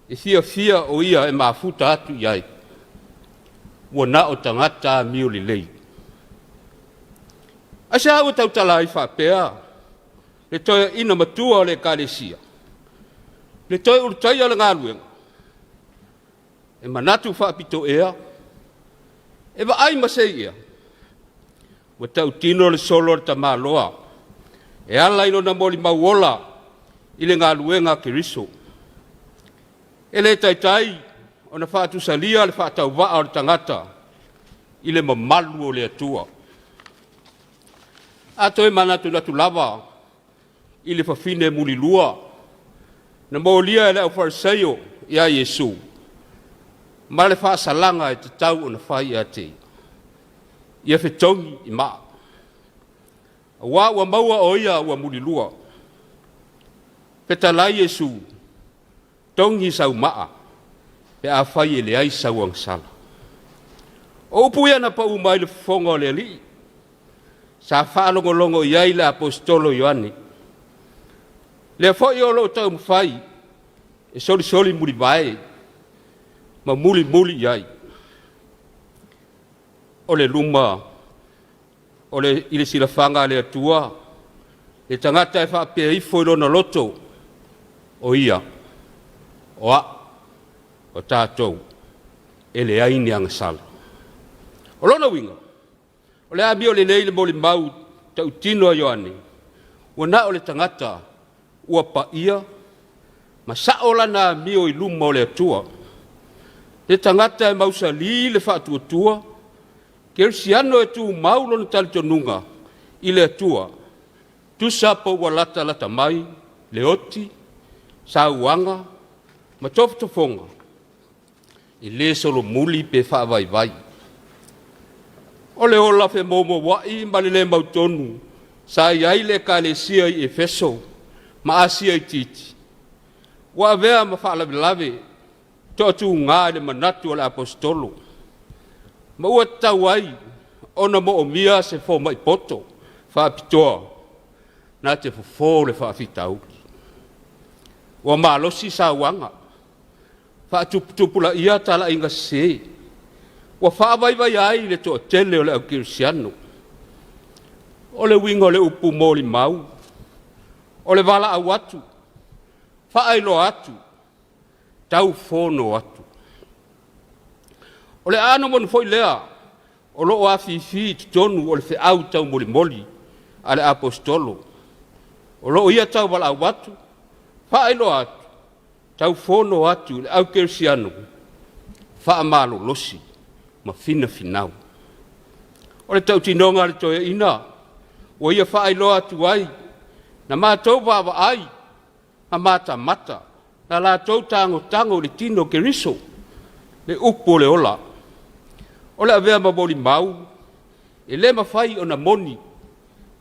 e fiafia o ia e mafuta atu i ai. Ua na o tagata amio lelei. Aisea ua tautala ai faapea le toeaina matua o le Ekalesia, le toe ulutaia o le galuega? E manatu faapitoea? E vaai ma se ia, ua tautino le solo a le tamaloa e ala i lona molimau ola i le galuega a Keriso. E le taitai ona faatusalia le faatauvaa o le tagata i le mamalu o le Atua. A toe manatunatu lava i le fafine mulilua na molia e le aufariseio ia Iesu ma le faasalaga e tatau ona fai ia te ia, ia fetogi i maa, auā ua maua o ia ua mulilua. Fetalai Iesu, togi sau maa pe afai e leai sau agasala. O upu ia na pau mai le fofoga o le Alii, sa faalogologo i ai le Aposetolo Ioane. Lea foi o lo o taumafai e solisoli mulivae ma mulimuli i ai. O le luma o le, i le silafaga a le Atua, le tagata e faapea ifo i lona loto, o ia, o a'u, o tatou, e leai ni agasala. O lona uiga, o le amio lelei le molimau tautino a Ioane, ua na o le tagata ua paia ma sa'o lana amio i luma o le Atua, le tagata e mausali le faatuatua, kerisiano e tumau lona talitonuga i le Atua, tusa po ua latalata mai le oti, sauaga ma tofotofoga, e lē solomuli pe faavaivai. O le ola femoumoua'i ma le lē mautonu sa i ai le Ekalesia i Efeso ma Asia Itiiti, ua avea ma faalavelave toatuga i le manatu o le Aposetolo, ma ua tatau ai ona moomia se fomai poto faapitoa na te fofo le faafitauli. Ua malosi sauaga, faatuputupulaia talaiga sesē, ua faavaivaia ai le toatele o le au kerisiano. O le uiga o le upu molimau, o le valaau atu, faailoa atu, taufono atu. O le aano moni foi lea o lo o afifi i totonu o le feau taumolimoli a le Aposetolo, o lo o ia tauvalaau atu, faailoa atu, taufono atu i le au kerisiano faamalolosi ma finafinau. O le tautinoga a le toeaina ua ia faailoa atu ai, na matou vaavaai ma matamata na latou tagotago i le tino o Keriso, le upu o le ola. O le avea ma molimau, e le mafai ona moni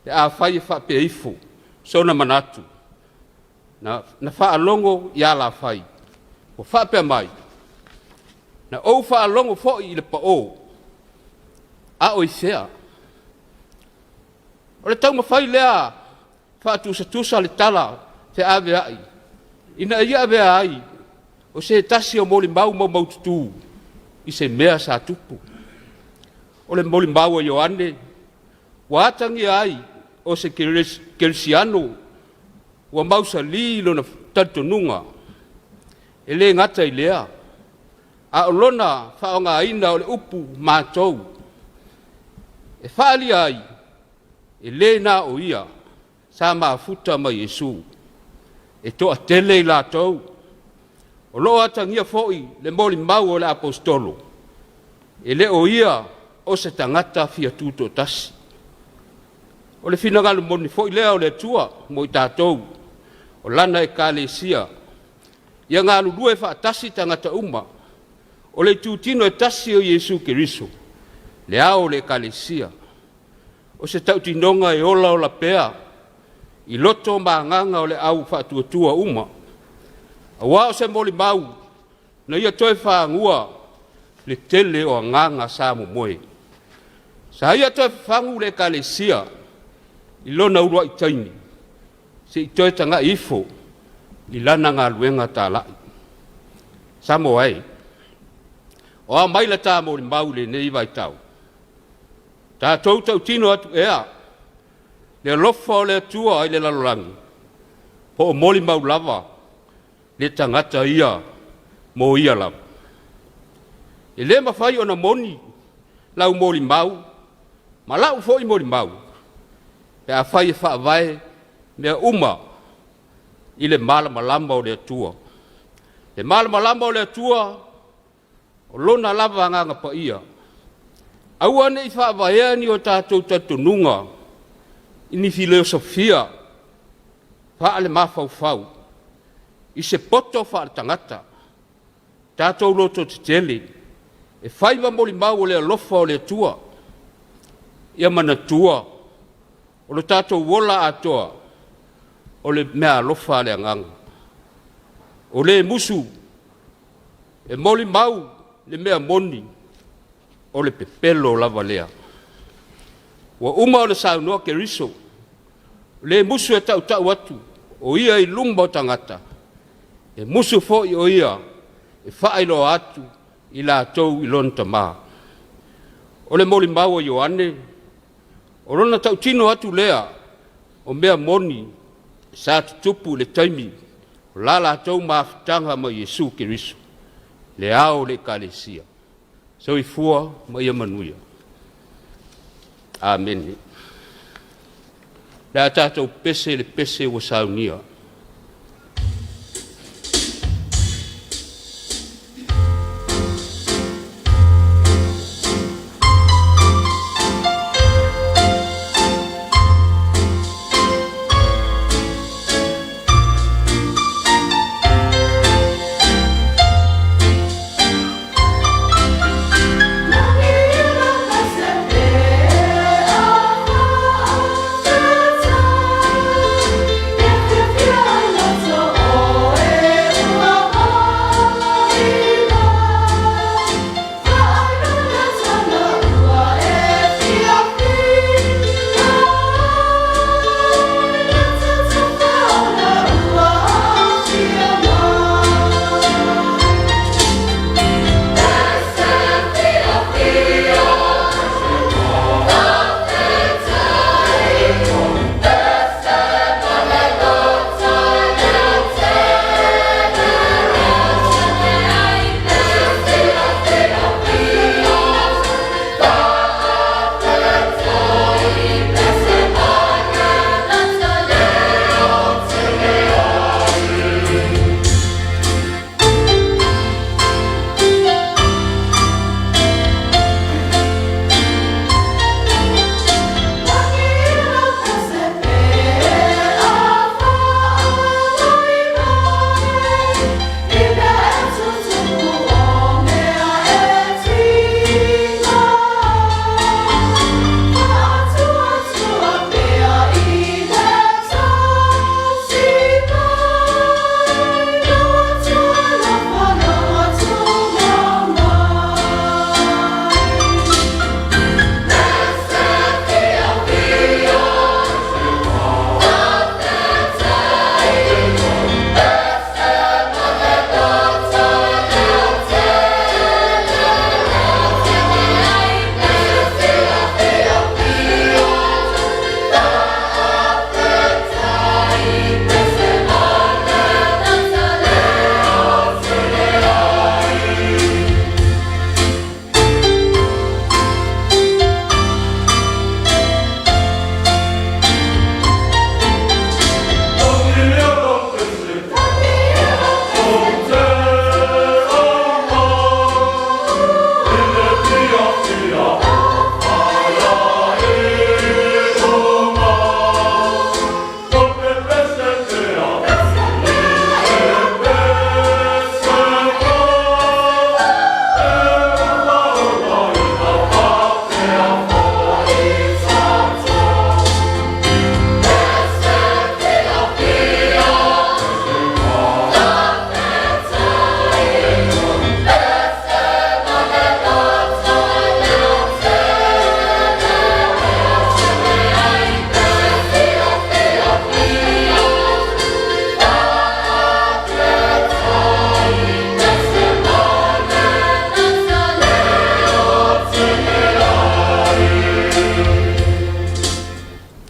pe afai e faapea ifo sona manatu, na, na faalogo i alafai, ua faapea mai, na ou faalogo foi i le pao, a o i fea? O le taumafai lea faatusatusa le tala feaveai ina ia avea ai o se tasi o molimau maumaututu i se mea sa tupu. O le molimau a Ioane ua atagia ai o se kerisiano ua mausali lona talitonuga. E le gata i lea, a o lona faaaogaina o le upu matou e faaalia ai e le na o ia sa mafuta ma Iesu, e toatele i latou. O lo o atagia foi le molimau o le Aposetolo, e le o ia o se tagata fia tutoatasi. O le finagalo moni foi lea o le Atua mo i tatou, o Lana Ekalesia, ia galulue faatasi tagata uma, o le itutino e tasi o Iesu Keriso, le ao o le Ekalesia. O se tautinoga e olaola pea i loto ma agaga o le au faatuatua uma, auā o se molimau na ia toe fagua le tele o agaga sa momoe. Sa ia toe fafagu le Ekalesia i lona uluai taimi se i toe tagai ifo i lana galuega talai. Samoa e, o a mai la ta molimau i lenei vaitau? Tatou tautino atu ea le alofa o le Atua i le lalolagi, po o molimau lava le tagata ia mo ia lava? E le mafai ona moni lau molimau ma la'u foi molimau pe afai e faavae mea uma i le malamalama o le Atua. Le malamalama o le Atua o Lona lava Agaga Paia. Aua ne i faavaea ni o tatou talitonuga i ni fileosofia faalemafaufau i se poto faaletagata, tatou lototetele e fai ma molimau o le alofa o le Atua. Ia manatua, o lo tatou ola atoa, o le meaalofa a le Agaga. O le musu e molimau le mea moni, o le pepelo lava lea. Ua uma ona saunoa Keriso, o le musu e tautau atu o ia i luma o tagata, e musu foi o ia e faailoa atu i latou i lona Tama. O le molimau a Ioane, o lona tautino atu lea o mea moni sa tutupu i le taimi o la latou mafutaga ma Iesu Keriso, le ao o le Ekalesia. Soifua ma ia manuia. Amene. Le a tatou pese le pese ua saunia.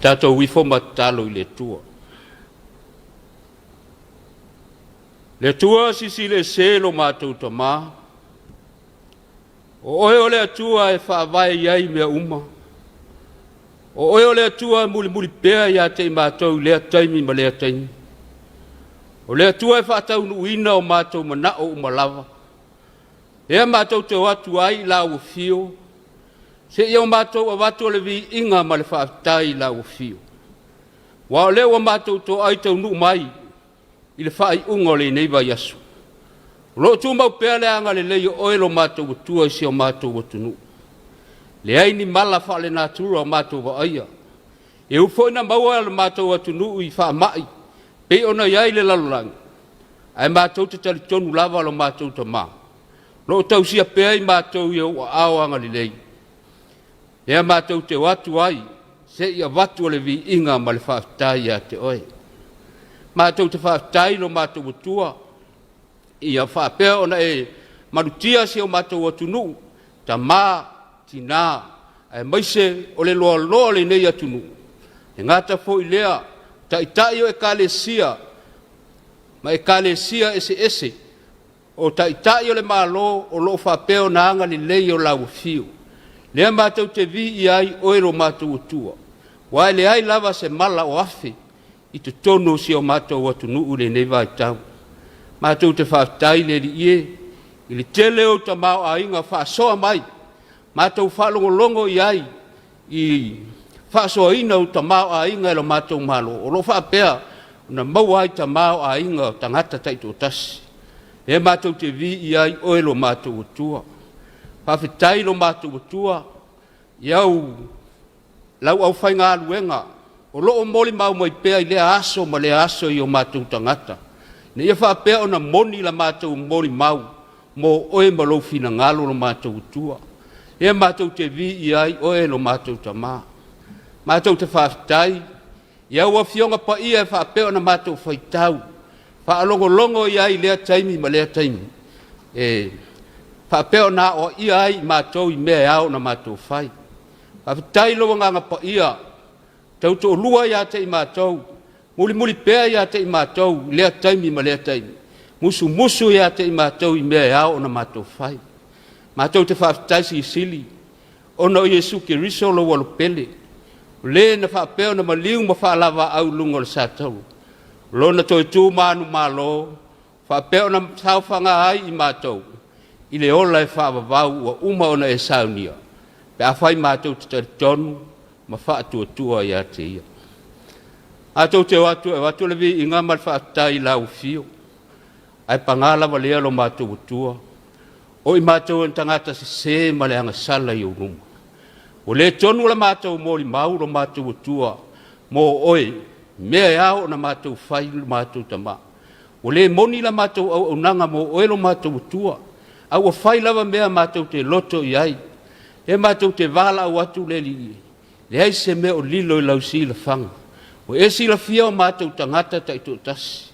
Tatou ifo ma tatalo i le Atua. Le Atua silisili ese lo matou Tama. O oe o le Atua e faavae i ai mea uma. O oe o le Atua e mulimuli pea ia te i matou i lea taimi ma lea taimi. O le Atua e faataunuuina o matou manao uma lava. Lea matou te o atu ai i lau afio, seia o matou avatu o le viiga ma le faafetai i lau afio. Aua o lea ua matou toai taunuu mai i le faaiuga o lenei vaiaso. O lo o tumau pea le agalelei o oe lo matou Atua i si o matou atunuu. Leai ni mala faalenatura o matou vaaia. E ui foi na maua e le matou atunuu i faamai pei ona i ai le lalolagi, ae matou te talitonu lava lo matou Tama, o lo o tausia pea i matou i ou aao agalelei. Lea matou te o atu ai se i avatu o le viiga ma le faafetai ia te oe. Matou te faafetai lo matou Atua, ia faapea ona e malutia si o matou atunuu, tama, tina, aemaise o le loaloa o lenei atunuu. E gata foi lea, taitai o ekalesia ma ekalesia eseese, o Taitai o le Malo o lo o faapea ona agalelei i o lau afio, lea matou te viia ai oe lo matou Atua, aua e leai lava se mala o afe i totonu o si o matou atunuu i lenei vaitau. Matou te faafetai le Alii e, i le tele o ou tamaoaiga faasoa mai, matou faalogologo i ai i faasoaina o tamaoaiga e lo matou Malo, o lo o faapea ona maua ai tamaoaiga o tagata taitoatasi. Lea matou te viia ai oe lo matou Atua. Faafetai lo matou Atua i au lau aufaigaluega o lo o molimau mai pea i lea aso ma lea aso i o matou tagata, ina ia faapea ona moni la matou molimau mo oe ma lou finagalo lo matou Atua. Lea matou te viia ai oe lo matou Tama. Matou te faafetai i au Afioga Paia e faapea ona matou faitau, faalogologo i ai i lea taimi ma lea taimi, e faapea ona aoaia ai i matou i mea e ao ona matou fai. Faafetai i lou Agaga Paia, tautoalua ia te i matou, mulimuli pea ia te i matou i lea taimi ma lea taimi, musumusu ia te i matou i mea e ao ona matou fai. Matou te faafetai silisili ona o Iesu Keriso lou Alo pele, o le na faapea ona maliu ma faalavaau i luga o le satauro, o lona toe tu manumalo, faapea ona saofaga ai i matou i le ola e faavavau ua uma ona e saunia, pe afai matou te talitonu ma faatuatua ia te Ia. Matou te o atu e avatu le viiga ma le faafetai i lau afio, ae paga lava lea lo matou Atua, o i matou o ni tagata sese ma le agasala i ou luma. Ua le tonu la matou molimau lo matou Atua mo oe, mea e ao ona matou fai lo matou Tama. Ua le moni la matou auaunaga mo oe lo matou Atua, a ua fai lava mea matou te loto i ai. E matou te valaau atu le Alii, leai se mea o lilo i lau silafaga. Ua e silafia o matou tagata taitoatasi.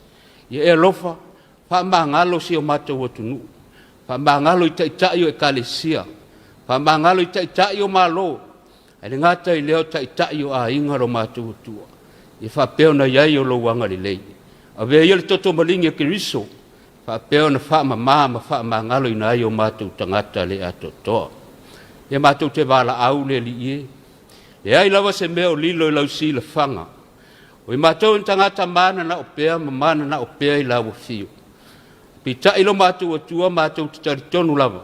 Ia e alofa, faamagalo si o matou atunuu, faamagalo i taitai o ekalesia, faamagalo i taitai o Malo, ae le gata i lea o taitai o aiga lo matou Atua. Ia faapea ona i ai o lou agalelei. Avea ia le toto maligi a Keriso, faapea ona faamama ma faamagaloina ai o matou tagata le atoatoa. Ia matou te valaau le Alii e, leai lava se mea o lilo i lau silafaga. O i matou ni tagata mananao pea ma mananao pea i lau afio. Peitai lo matou Atua matou te talitonu lava,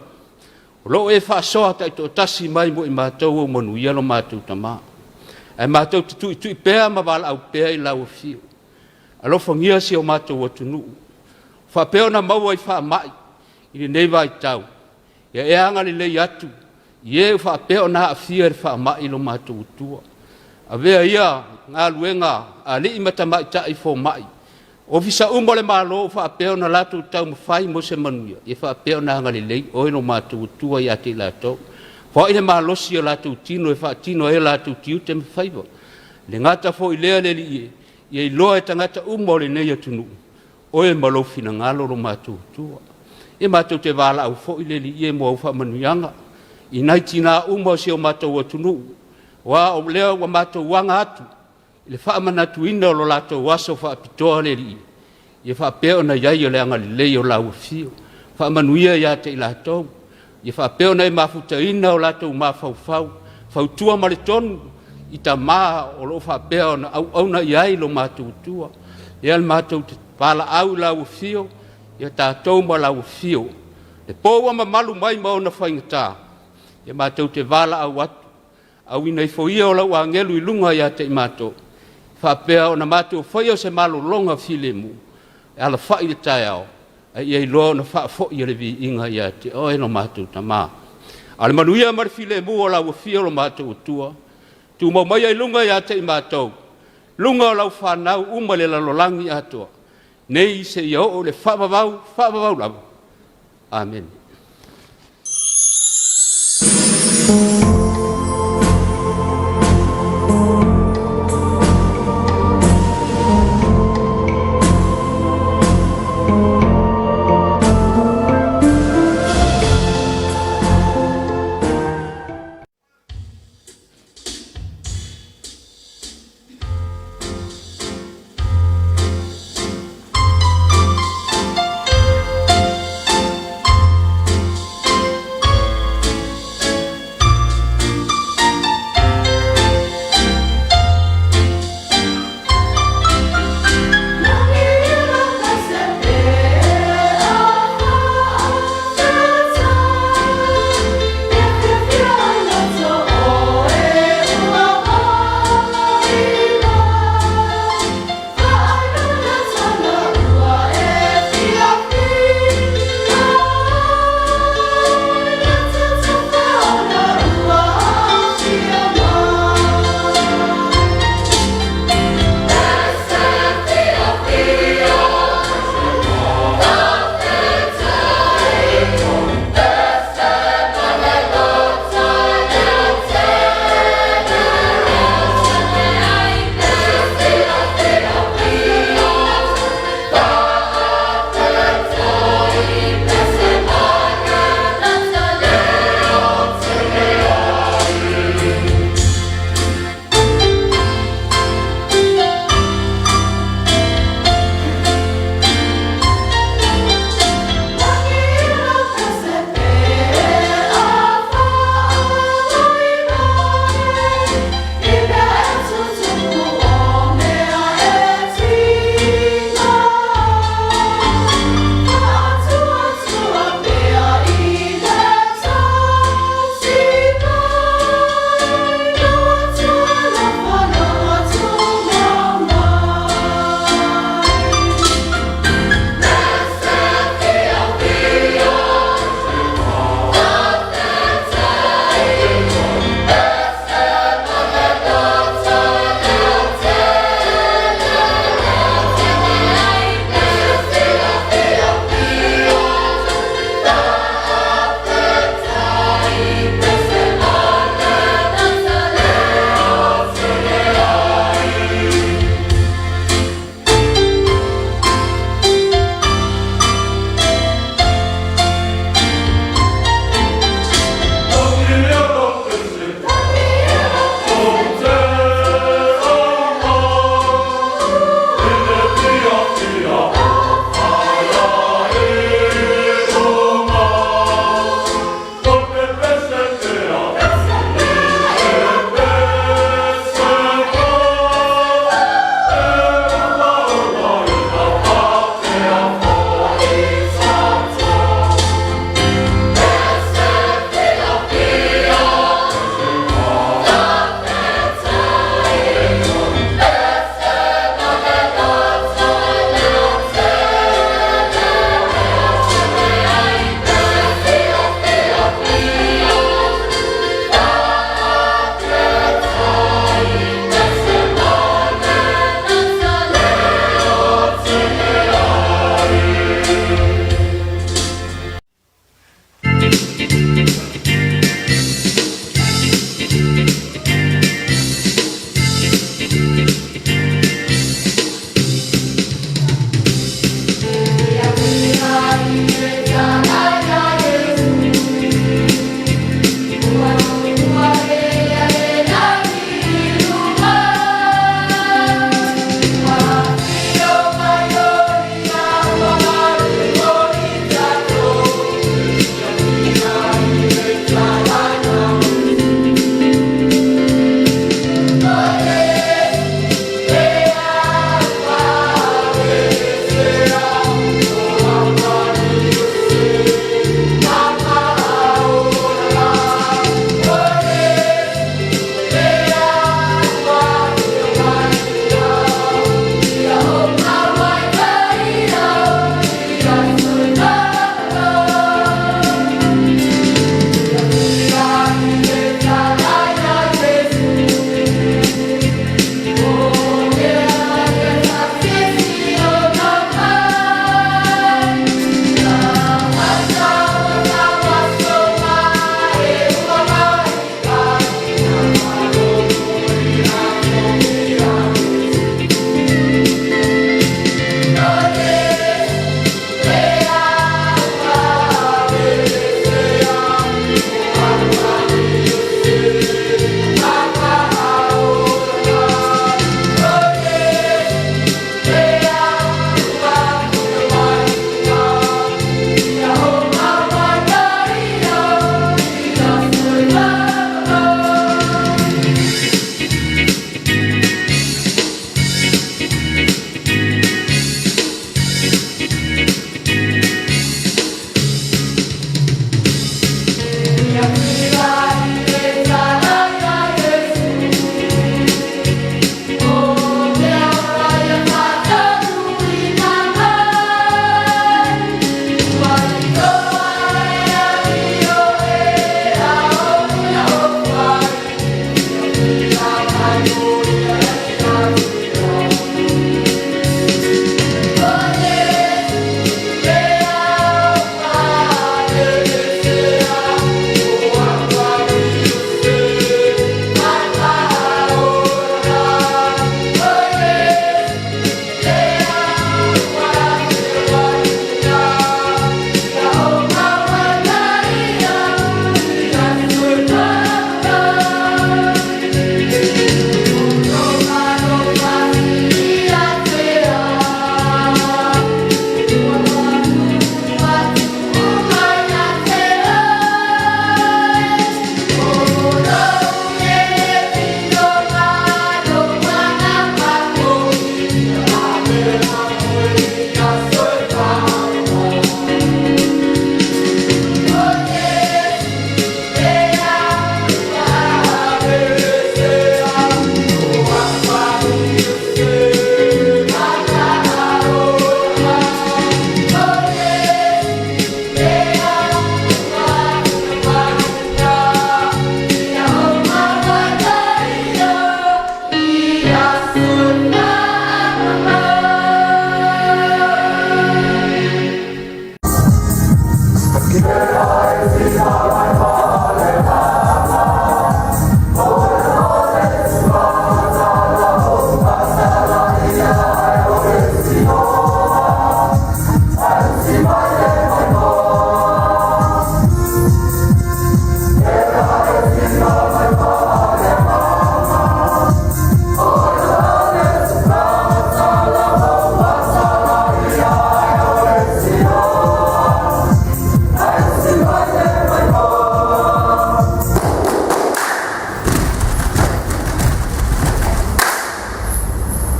o lo o e faasoa taitoatasi mai mo i matou ou manuia lo matou Tama. Ae matou te tuitui pea ma valaau pea i lau afio. Alofagia si o matou atunuu, faapea ona maua i faamai i lenei vaitau, ia e agalelei atu i e ua faapea ona aafia i le faamai lo matou Atua. Avea ia galuega a alii ma tamaitai fomai, ofisa uma o le Malo ua faapea ona latou taumafai mo se manuia, ia faapea ona agalelei oe lo matou Atua ia te i latou. Foai le malosi o latou tino e faatino ai o latou tiute ma faiva. E le gata foi i lea le Alii e, ia iloa e tagata uma o lenei atunuu, oe ma lou finagalo lo matou Atua. Ia matou te valaau foi le Alii e mo au faamanuiaga i nai tina uma o si o matou atunuu, aua o lea ua matou aga atu i le faamanatuina o lo latou aso faapitoa le Alii, ia faapea ona i ai o le agalelei o lau afio. Faamanuia ia te i latou. Ia faapea ona e mafutaina o latou mafaufau, fautua ma le tonu i tamā o lo o faapea ona auauna i ai lo matou Atua. Ia le matou valaau i lau afio, ia tatou ma lau afio. Le po ua mamalu mai ma ona faigata, ia matou te valaau atu, auina ifo ia o lau agelu i luga ia te i matou, faapea ona matou faia se malologa filemu, e alafai i le taeao, a ia iloa ona faafoi e le viiga ia te oe lo matou Tama. A o le manuia ma le filemu o lau afio lo matou Atua, tumau maia i luga ia te i matou, luga o lau fanau uma i le lalolagi atoa, nei seia oo i le faavavau, faavavau lava. Amene.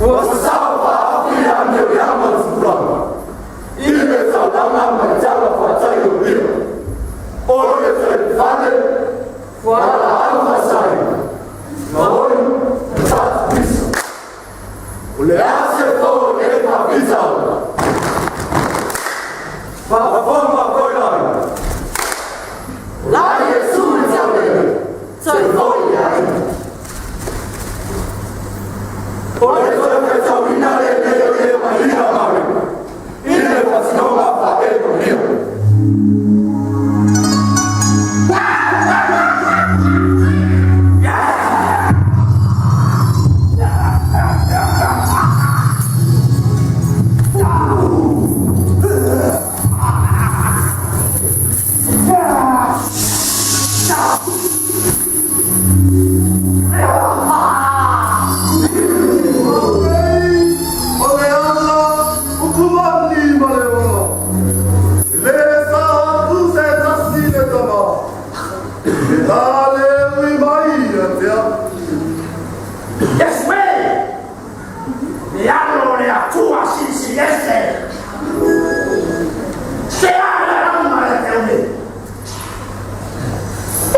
Ua sasao faaofi le amio ia ma le tupulaga i le taulaga ma le tala fuatai o ia. O le taifale, fualaau faasaina, gaoi ma tatou pisa. O le a se fou o lenei faafitauli? Faafofoga foi lai. O la Iesu i taulele, toe foi i aiga. O le toe faitauina lenei o le Paia Mariko i le faatinoga faa-Ierunia. O le ala ukumani ma le ola. E le sa atu se tasi le tama. E la le ui mai ia te au. Yes way! Le alo le atua sisi ese! Se ala lama le te umi!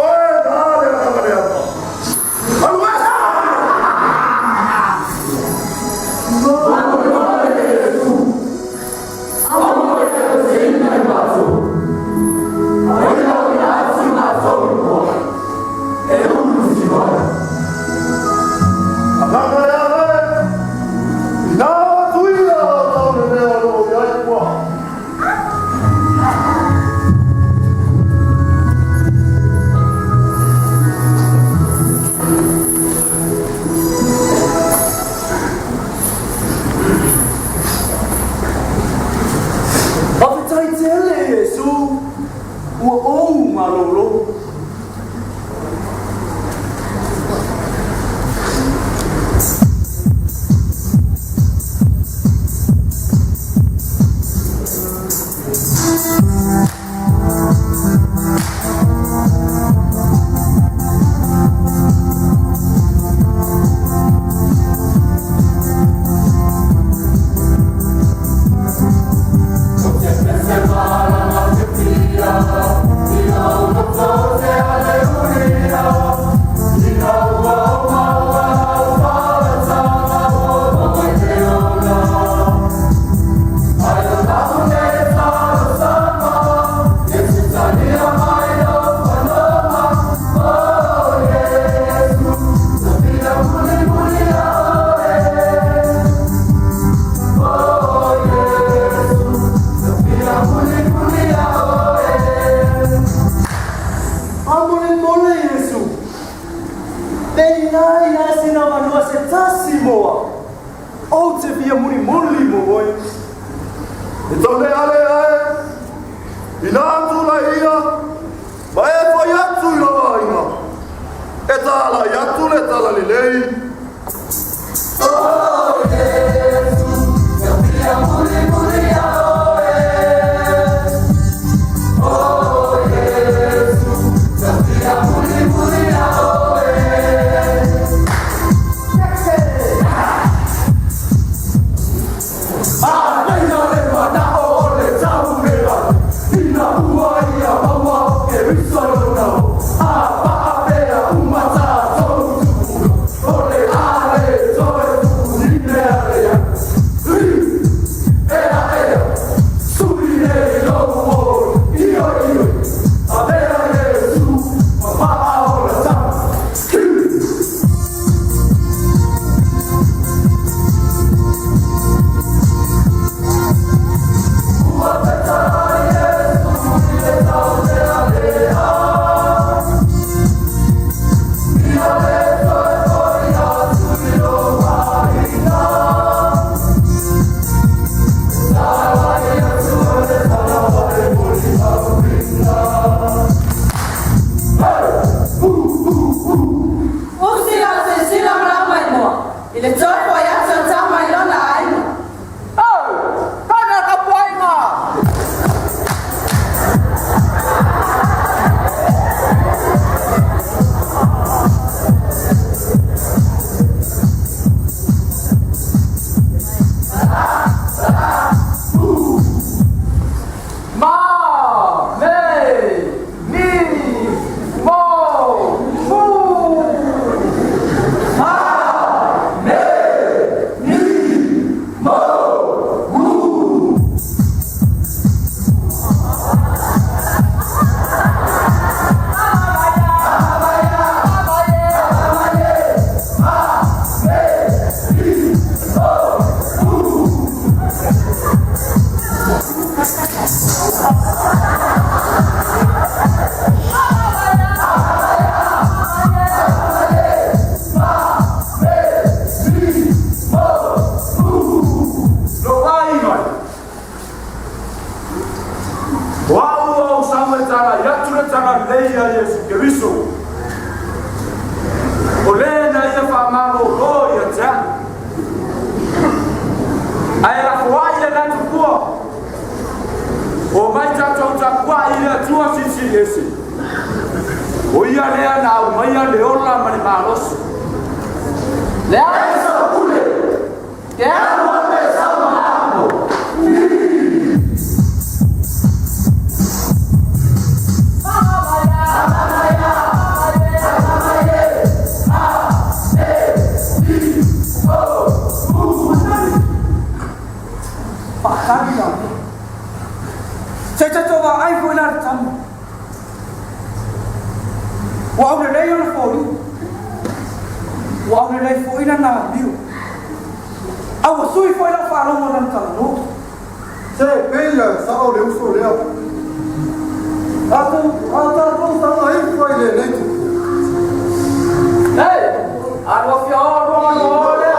Oe na le ala le ama. Alu esa! Agaga le aga e. Ina tuia o tau le mea o loo iai ua. Faafetai tele Iesu, ua ou malōlō. Faamolemole Iesu, pe i ai lava sina avanoa se tasi mo au, ou te fia mulimuli mo oe. E tau le ale ae, ina atu la ia, ma e fai atu i lau aiga. E talai atu le tala lelei. Oh Iesu, fia mulimuli ia oe. Oh Iesu, fia mulimuli ia oe. A leina le manao o le tau le lagi, ina ua ia maua Keriso lona o. A paapea uma tatou tupulaga, o le a le toe tu'u ni mea leaga. Ea ea, suli nei lou oi, ioe ioe, avea Iesu ma faaola tama. Ua petala Iesu i le taulealea, ia le toe foi atu i lou aiga. Talai atu le tala e molimauina. Hey! Hu, hu, hu! Usi lau silasila ma lau maimoa i le toe fo'i atu o tama i lona aiga. Oh, kana tapuaiga! agalelei a Iesu Keriso, o le na ia faamalōlō ia te a'u, ae lafoai lena tupua, Omai tatou tapuai i le Atua Silisili Ese, o Ia lea na aumaia le ola ma le malosi. Leai sau pule, te alu atu e sau ma apo. Faatali la mea. Se tatou vaai foi la le tama. Ua aulelei ona foliga. Ua aulelei foi lana amio. A ua sui foi lau faalogo i lana talanoa. Se pei e sao le uso lea. A tatou saga ifo ai lenei tupu. Hei! Alu afia o lua o lea.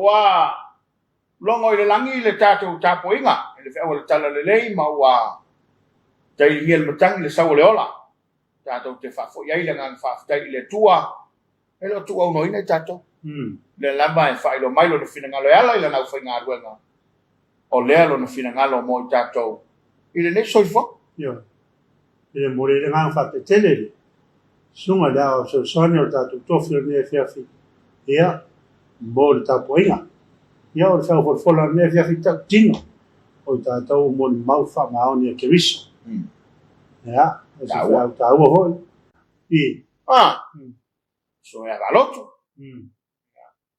Ua logo i le lagi le tatou tapuaiga i le feau o le Talalelei ma ua tailigia le matagi le sau o le ola. Tatou te faafoi ai le agaga faafetai i le Atua e le o tuuaunoaina i tatou. Lea lava e faailoa mai Lona finagalo e ala i Lana aufaigaluega, o lea Lona finagalo mo i tatou i lenei soifuaga. Ioe. E le momoli ai le agaga faafetai tele i le Susuga i le Ao Fesoasoani o le tatou tofi o lenei afiafi, ia, mo le tapuaiga. Ia, o le feau folafola o lenei afiafi tautino, o i tatou o molimau faamaoni a Keriso. Ia, o se feau taua foi. I. Ah, so ia valotu.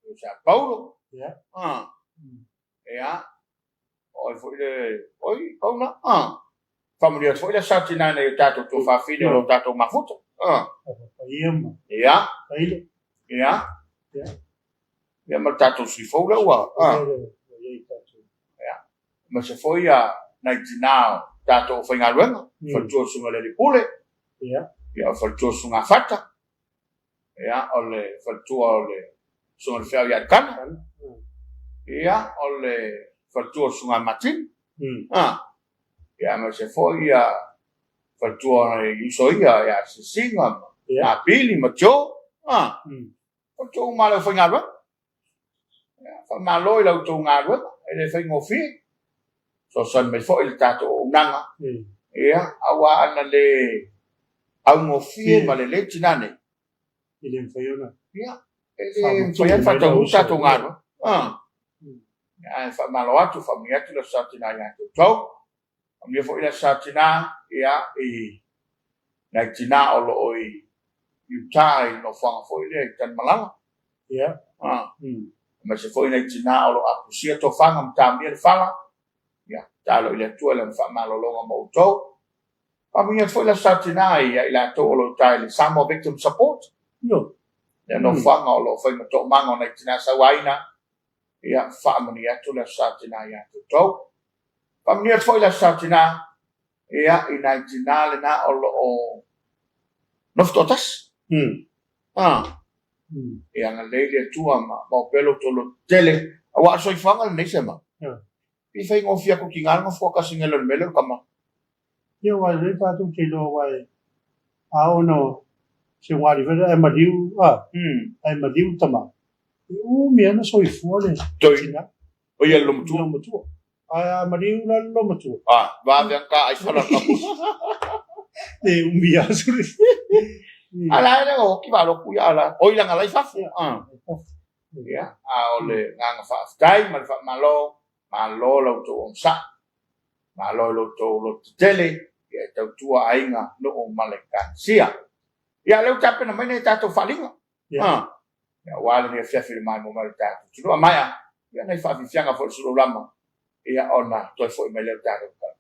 O sa Paulo. Ia. Ah. Ia. Oi foi le oi pauna. Ah. Faamanuia atu foi le sa tina nei o tatou tuafafine o lo tatou mafuta. Ah. Paia ma. Ia. Paile. Ia. Ia. Ia ma le tatou sui fou lea ua. Ah. Ia. Ma se foi ia nai tina o tatou faigaluega, faletua o Susuga le Pule. Ia. Ia o faletua o Susuga Fata. Ia o le faletua o le Susuga le Feau ia Alikana. Ia o le faletua o Susuga Martin. Ah. Ia ma se foi ia faletua i uso ia ia Sisinga, ia Pili ma Joe. Ah. Faletua uma le faigaluega. Ia faamalo i la outou galuega, e le faigofie. Fesoasoani mai foi i le tatou auaunaga. Ia, aua ana le augofie ma lelei tina nei. E le mafai ona. Ia, e le mafai ona faataunuu tatou galuega. Ah. Ae faamalo atu, faamanuia atu le Aso Sa Tina ia te outou. Faamanuia foi le Aso Sa Tina Ia, i nai tinā o loo i Utah i le nofoaga foi lea i Tanumalala. Ia. Aemaise foi nai tinā o loo apusia tofaga ma taomia le fala. Ia, tatalo i le Atua i Lana faamalologa mo outou. Faamanuia atu foi le Aso Sa Tinā ia i latou o lo o i uta i le Samoa Victim Support. Ioe. Lea nofoaga o lo o fai ma toomaga o nai tinā sauaina. Ia, faamanuia atu le Aso Sa Tinā ia te outou. Faamanuia atu foi le Aso Sa Tinā ia i nai tinā lena o lo o nofo toatasi. Ia agalelei le Atua ma maopea lo outou lototele. Aua o le soifuaga lenei Sema. Pe faigofie atu ki gā le nofo toatasi nai lo le mea lea o le tama. Ia aua e lelei tatou te iloa aua e a oo ina se ugali foi lea ae maliu a, ae maliu le tama, e umi lava ona soifua le tina. O ia le lomatua. Lomatua. Ae a maliu la le lomatua. A, vave lava ona ta ai fala le kamusa. E umi lava sulu. A la e le o oti vaalotu ia ala. Oi leaga la i fafo. Ia, a o le agaga faafetai ma le faamalo, malo la outou onosai, malo i lo outou lototetele, ia e tautua aiga, nuu ma le ekalesia. Ia, o lea ua tapena mai nai a tatou faaaliga. Ia, aua lenei afiafi i le maimoa mai o le tatou atunuu. A maea, ia nai faafiafiaga foi o le suluulama, ia ona toe foi mai lea o le tatou tala.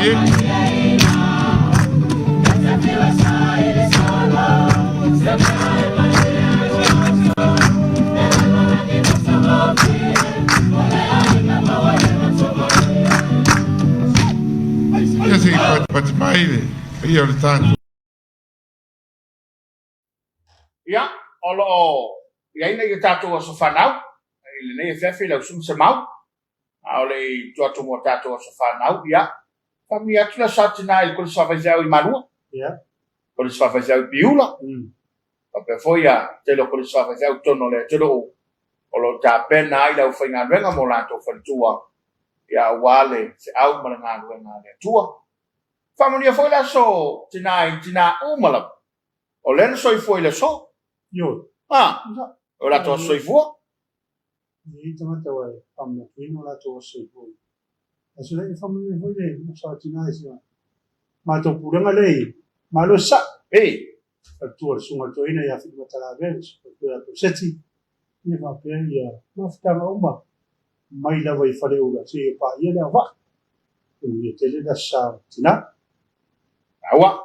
Ia se i patipati mai le paia o le tatou. Ia, o lo o i ai nai o tatou aso fanau i lenei afiafi lau Susuga Semau, a o le i tuu atu mo tatou aso fanau, ia, faamanuia atu le Aso Sa Tina i le Kolisi Faafaifeau i Malua, Kolisi Faafaifeau i Piula, faapea foi ia tele o Kolisi Faafaifeau i totonu o le atunuu o lo o tapena ai le aufaigaluega mo latou faletua, ia aua le feau ma le galuega a le Atua. Faamanuia foi le Aso Tina i tina uma lava o lea na soifua i le aso. Ioe. A, o latou aso soifua. E i ai tagata ua e faamanatuina o latou aso soifua. Aso lea e faamanuia foi le aso a tina i si matou pulega lea i Malo i Sasae. Ei. Faletua o le Susuga i le Toeaina ia Filipa Talavea, le Faletua ia Toseti, ia faapea ia mafutaga uma mai lava i Faleula seia paia le auvaa. Manuia tele le aso sa tina. Aua.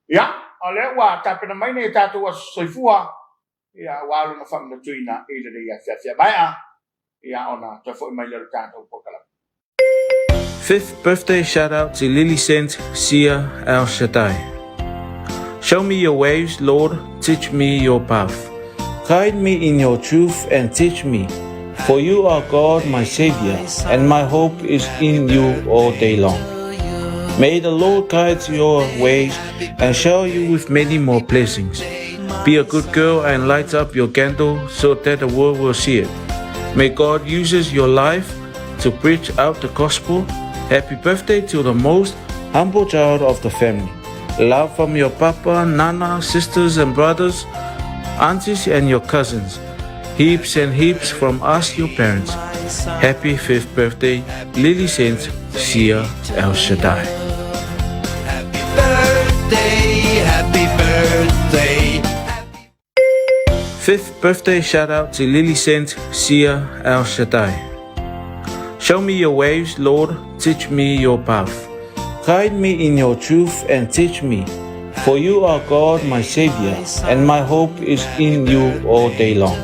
Ia, o lea ua tapena mai nei tatou aso soifua, ia, aua lona faamanatuina i lenei afiafi. A maea, ia, ona toe foi mai lea o le tatou polokalame. Fifth birthday shout out to Lily Cent Sia El Shaddai. Show me your ways, Lord, teach me your path. Guide me in your truth and teach me, for you are God, my Savior, and my hope is in you all day long. May the Lord guide your ways and shower you with many more blessings. Be a good girl and light up your candle so that the world will see it. May God uses your life to preach out the gospel. Happy birthday to the most humble child of the family. Love from your papa, nana, sisters and brothers, aunties and your cousins. Heaps and heaps from us, your parents. Happy fifth birthday, Lily Saint Sia El Shaddai. Happy birthday, happy birthday. Fifth birthday shout out to Lily Saint Sia El Shaddai. Show me your ways, Lord, teach me your path. Guide me in your truth and teach me, for you are God, my Savior, and my hope is in you all day long.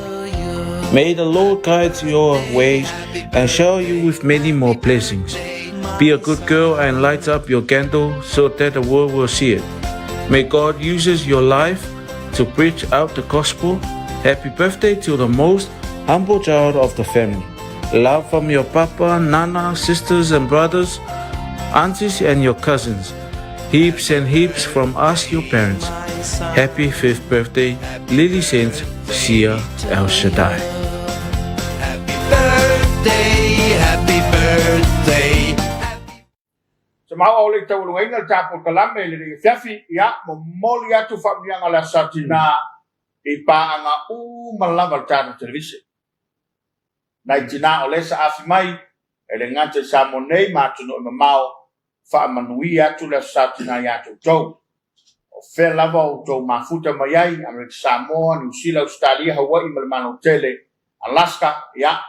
May the Lord guide your ways and shower you with many more blessings. Be a good girl and light up your candle so that the world will see it. May God uses your life to preach out the gospel. Happy birthday to the most humble child of the family. Love from your papa, nana, sisters and brothers, aunties and your cousins. Heaps and heaps from us, your parents. Happy fifth birthday, Lily Saint Sia El Shaddai. Happy birthday, happy birthday. Sa maua o le i taualugaina le ta polokalame i lenei afiafi, ia, momoli atu faamanuiaga o le Aso Sa Tina i paaga uma lava o le tatou televise. Nai tina o lea sa afi mai e le gata i Samoa nei ma atunuu e mamao, faamanuia atu le Aso Sa Tina ia te outou. O fea lava o outou mafuta mai ai, Amerika Samoa, Niu Sila, Ausetalia, Hawaii ma le Malo Tele, Alaska, ia,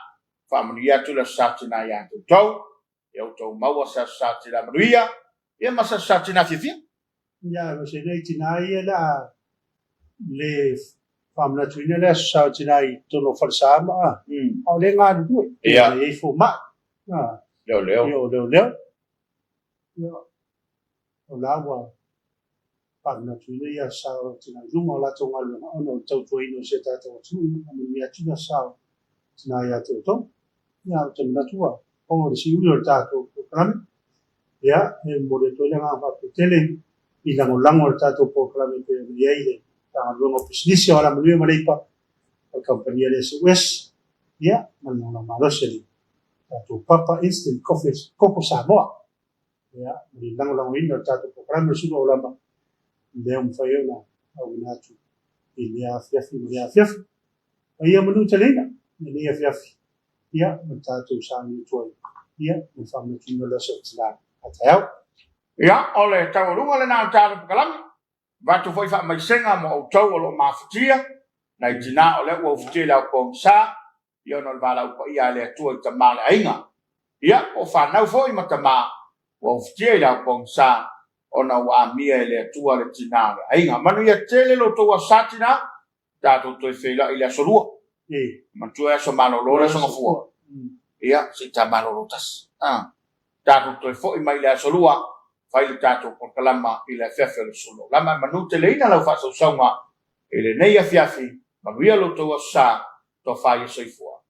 faamanuia atu le Aso Sa Tina ia te outou. Ia outou maua se Aso Sa Tina manuia, ia ma se Aso Sa Tina fiafia. Ia, o se nei tina ia le a le faamanatuina le Aso Sa Tina i totonu o Falesa ma a, a o le galulue, Ia. e i ai fomai, a, Leoleo. ia o leoleo, ia, o la ua faamanatuina ia Aso Sa Tina i luga o latou galuega ona o le tautuaina o si a tatou atunuu, ia manuia atu le Aso Sa Tina ia te outou. Ia, ou te manatu ua pau le siui o le tatou polokalame. Ia, e momoli atu ai le agaga faafetai tele i lagolago a le tatou polokalame e pei ona i ai le Matagaluega o Pisinisi o Alamanuia ma Leipa, o le kamupani a le SOS, ia, ma le lagolago malosi a le tatou Papa Instant Coffee Koko Samoa. Ia, ma le lagolagoina o le tatou polokalame o le Sulu Aulama, lea ua mafai ai ona auina atu i lea afiafi ma lea afiafi. Paia manu taleina i lenei afiafi, ia, ma le tatou sauni atu ai, ia, ma le faamanatuina o le aso tina a taeao. Ia, o le taualuga lena o le tatou polokalame, avatu foi faamaisega mo outou o lo o mafatia, nai tina o lea ua ufitia i le ao pogisa, ia ona o le valaau paia a le Atua i tama o le aiga. Ia, po o fanau foi ma tama, Ua ufitia i le aupogisa ona ua amia e le Atua le tina o le aiga. Manuia tele lo outou aso sa tina, tatou toe feiloai i le aso Lua. Manatua e aso malolo le aso Gafua. Ia, se i ta malolo tasi. Tatou toe foi mai i le aso Lua, fai le tatou polokalama i le afiafi o le Aso Lama. E manuteleina lau faasausauga i lenei afiafi. Manuia lo outou aso sa, tofa ia soifua.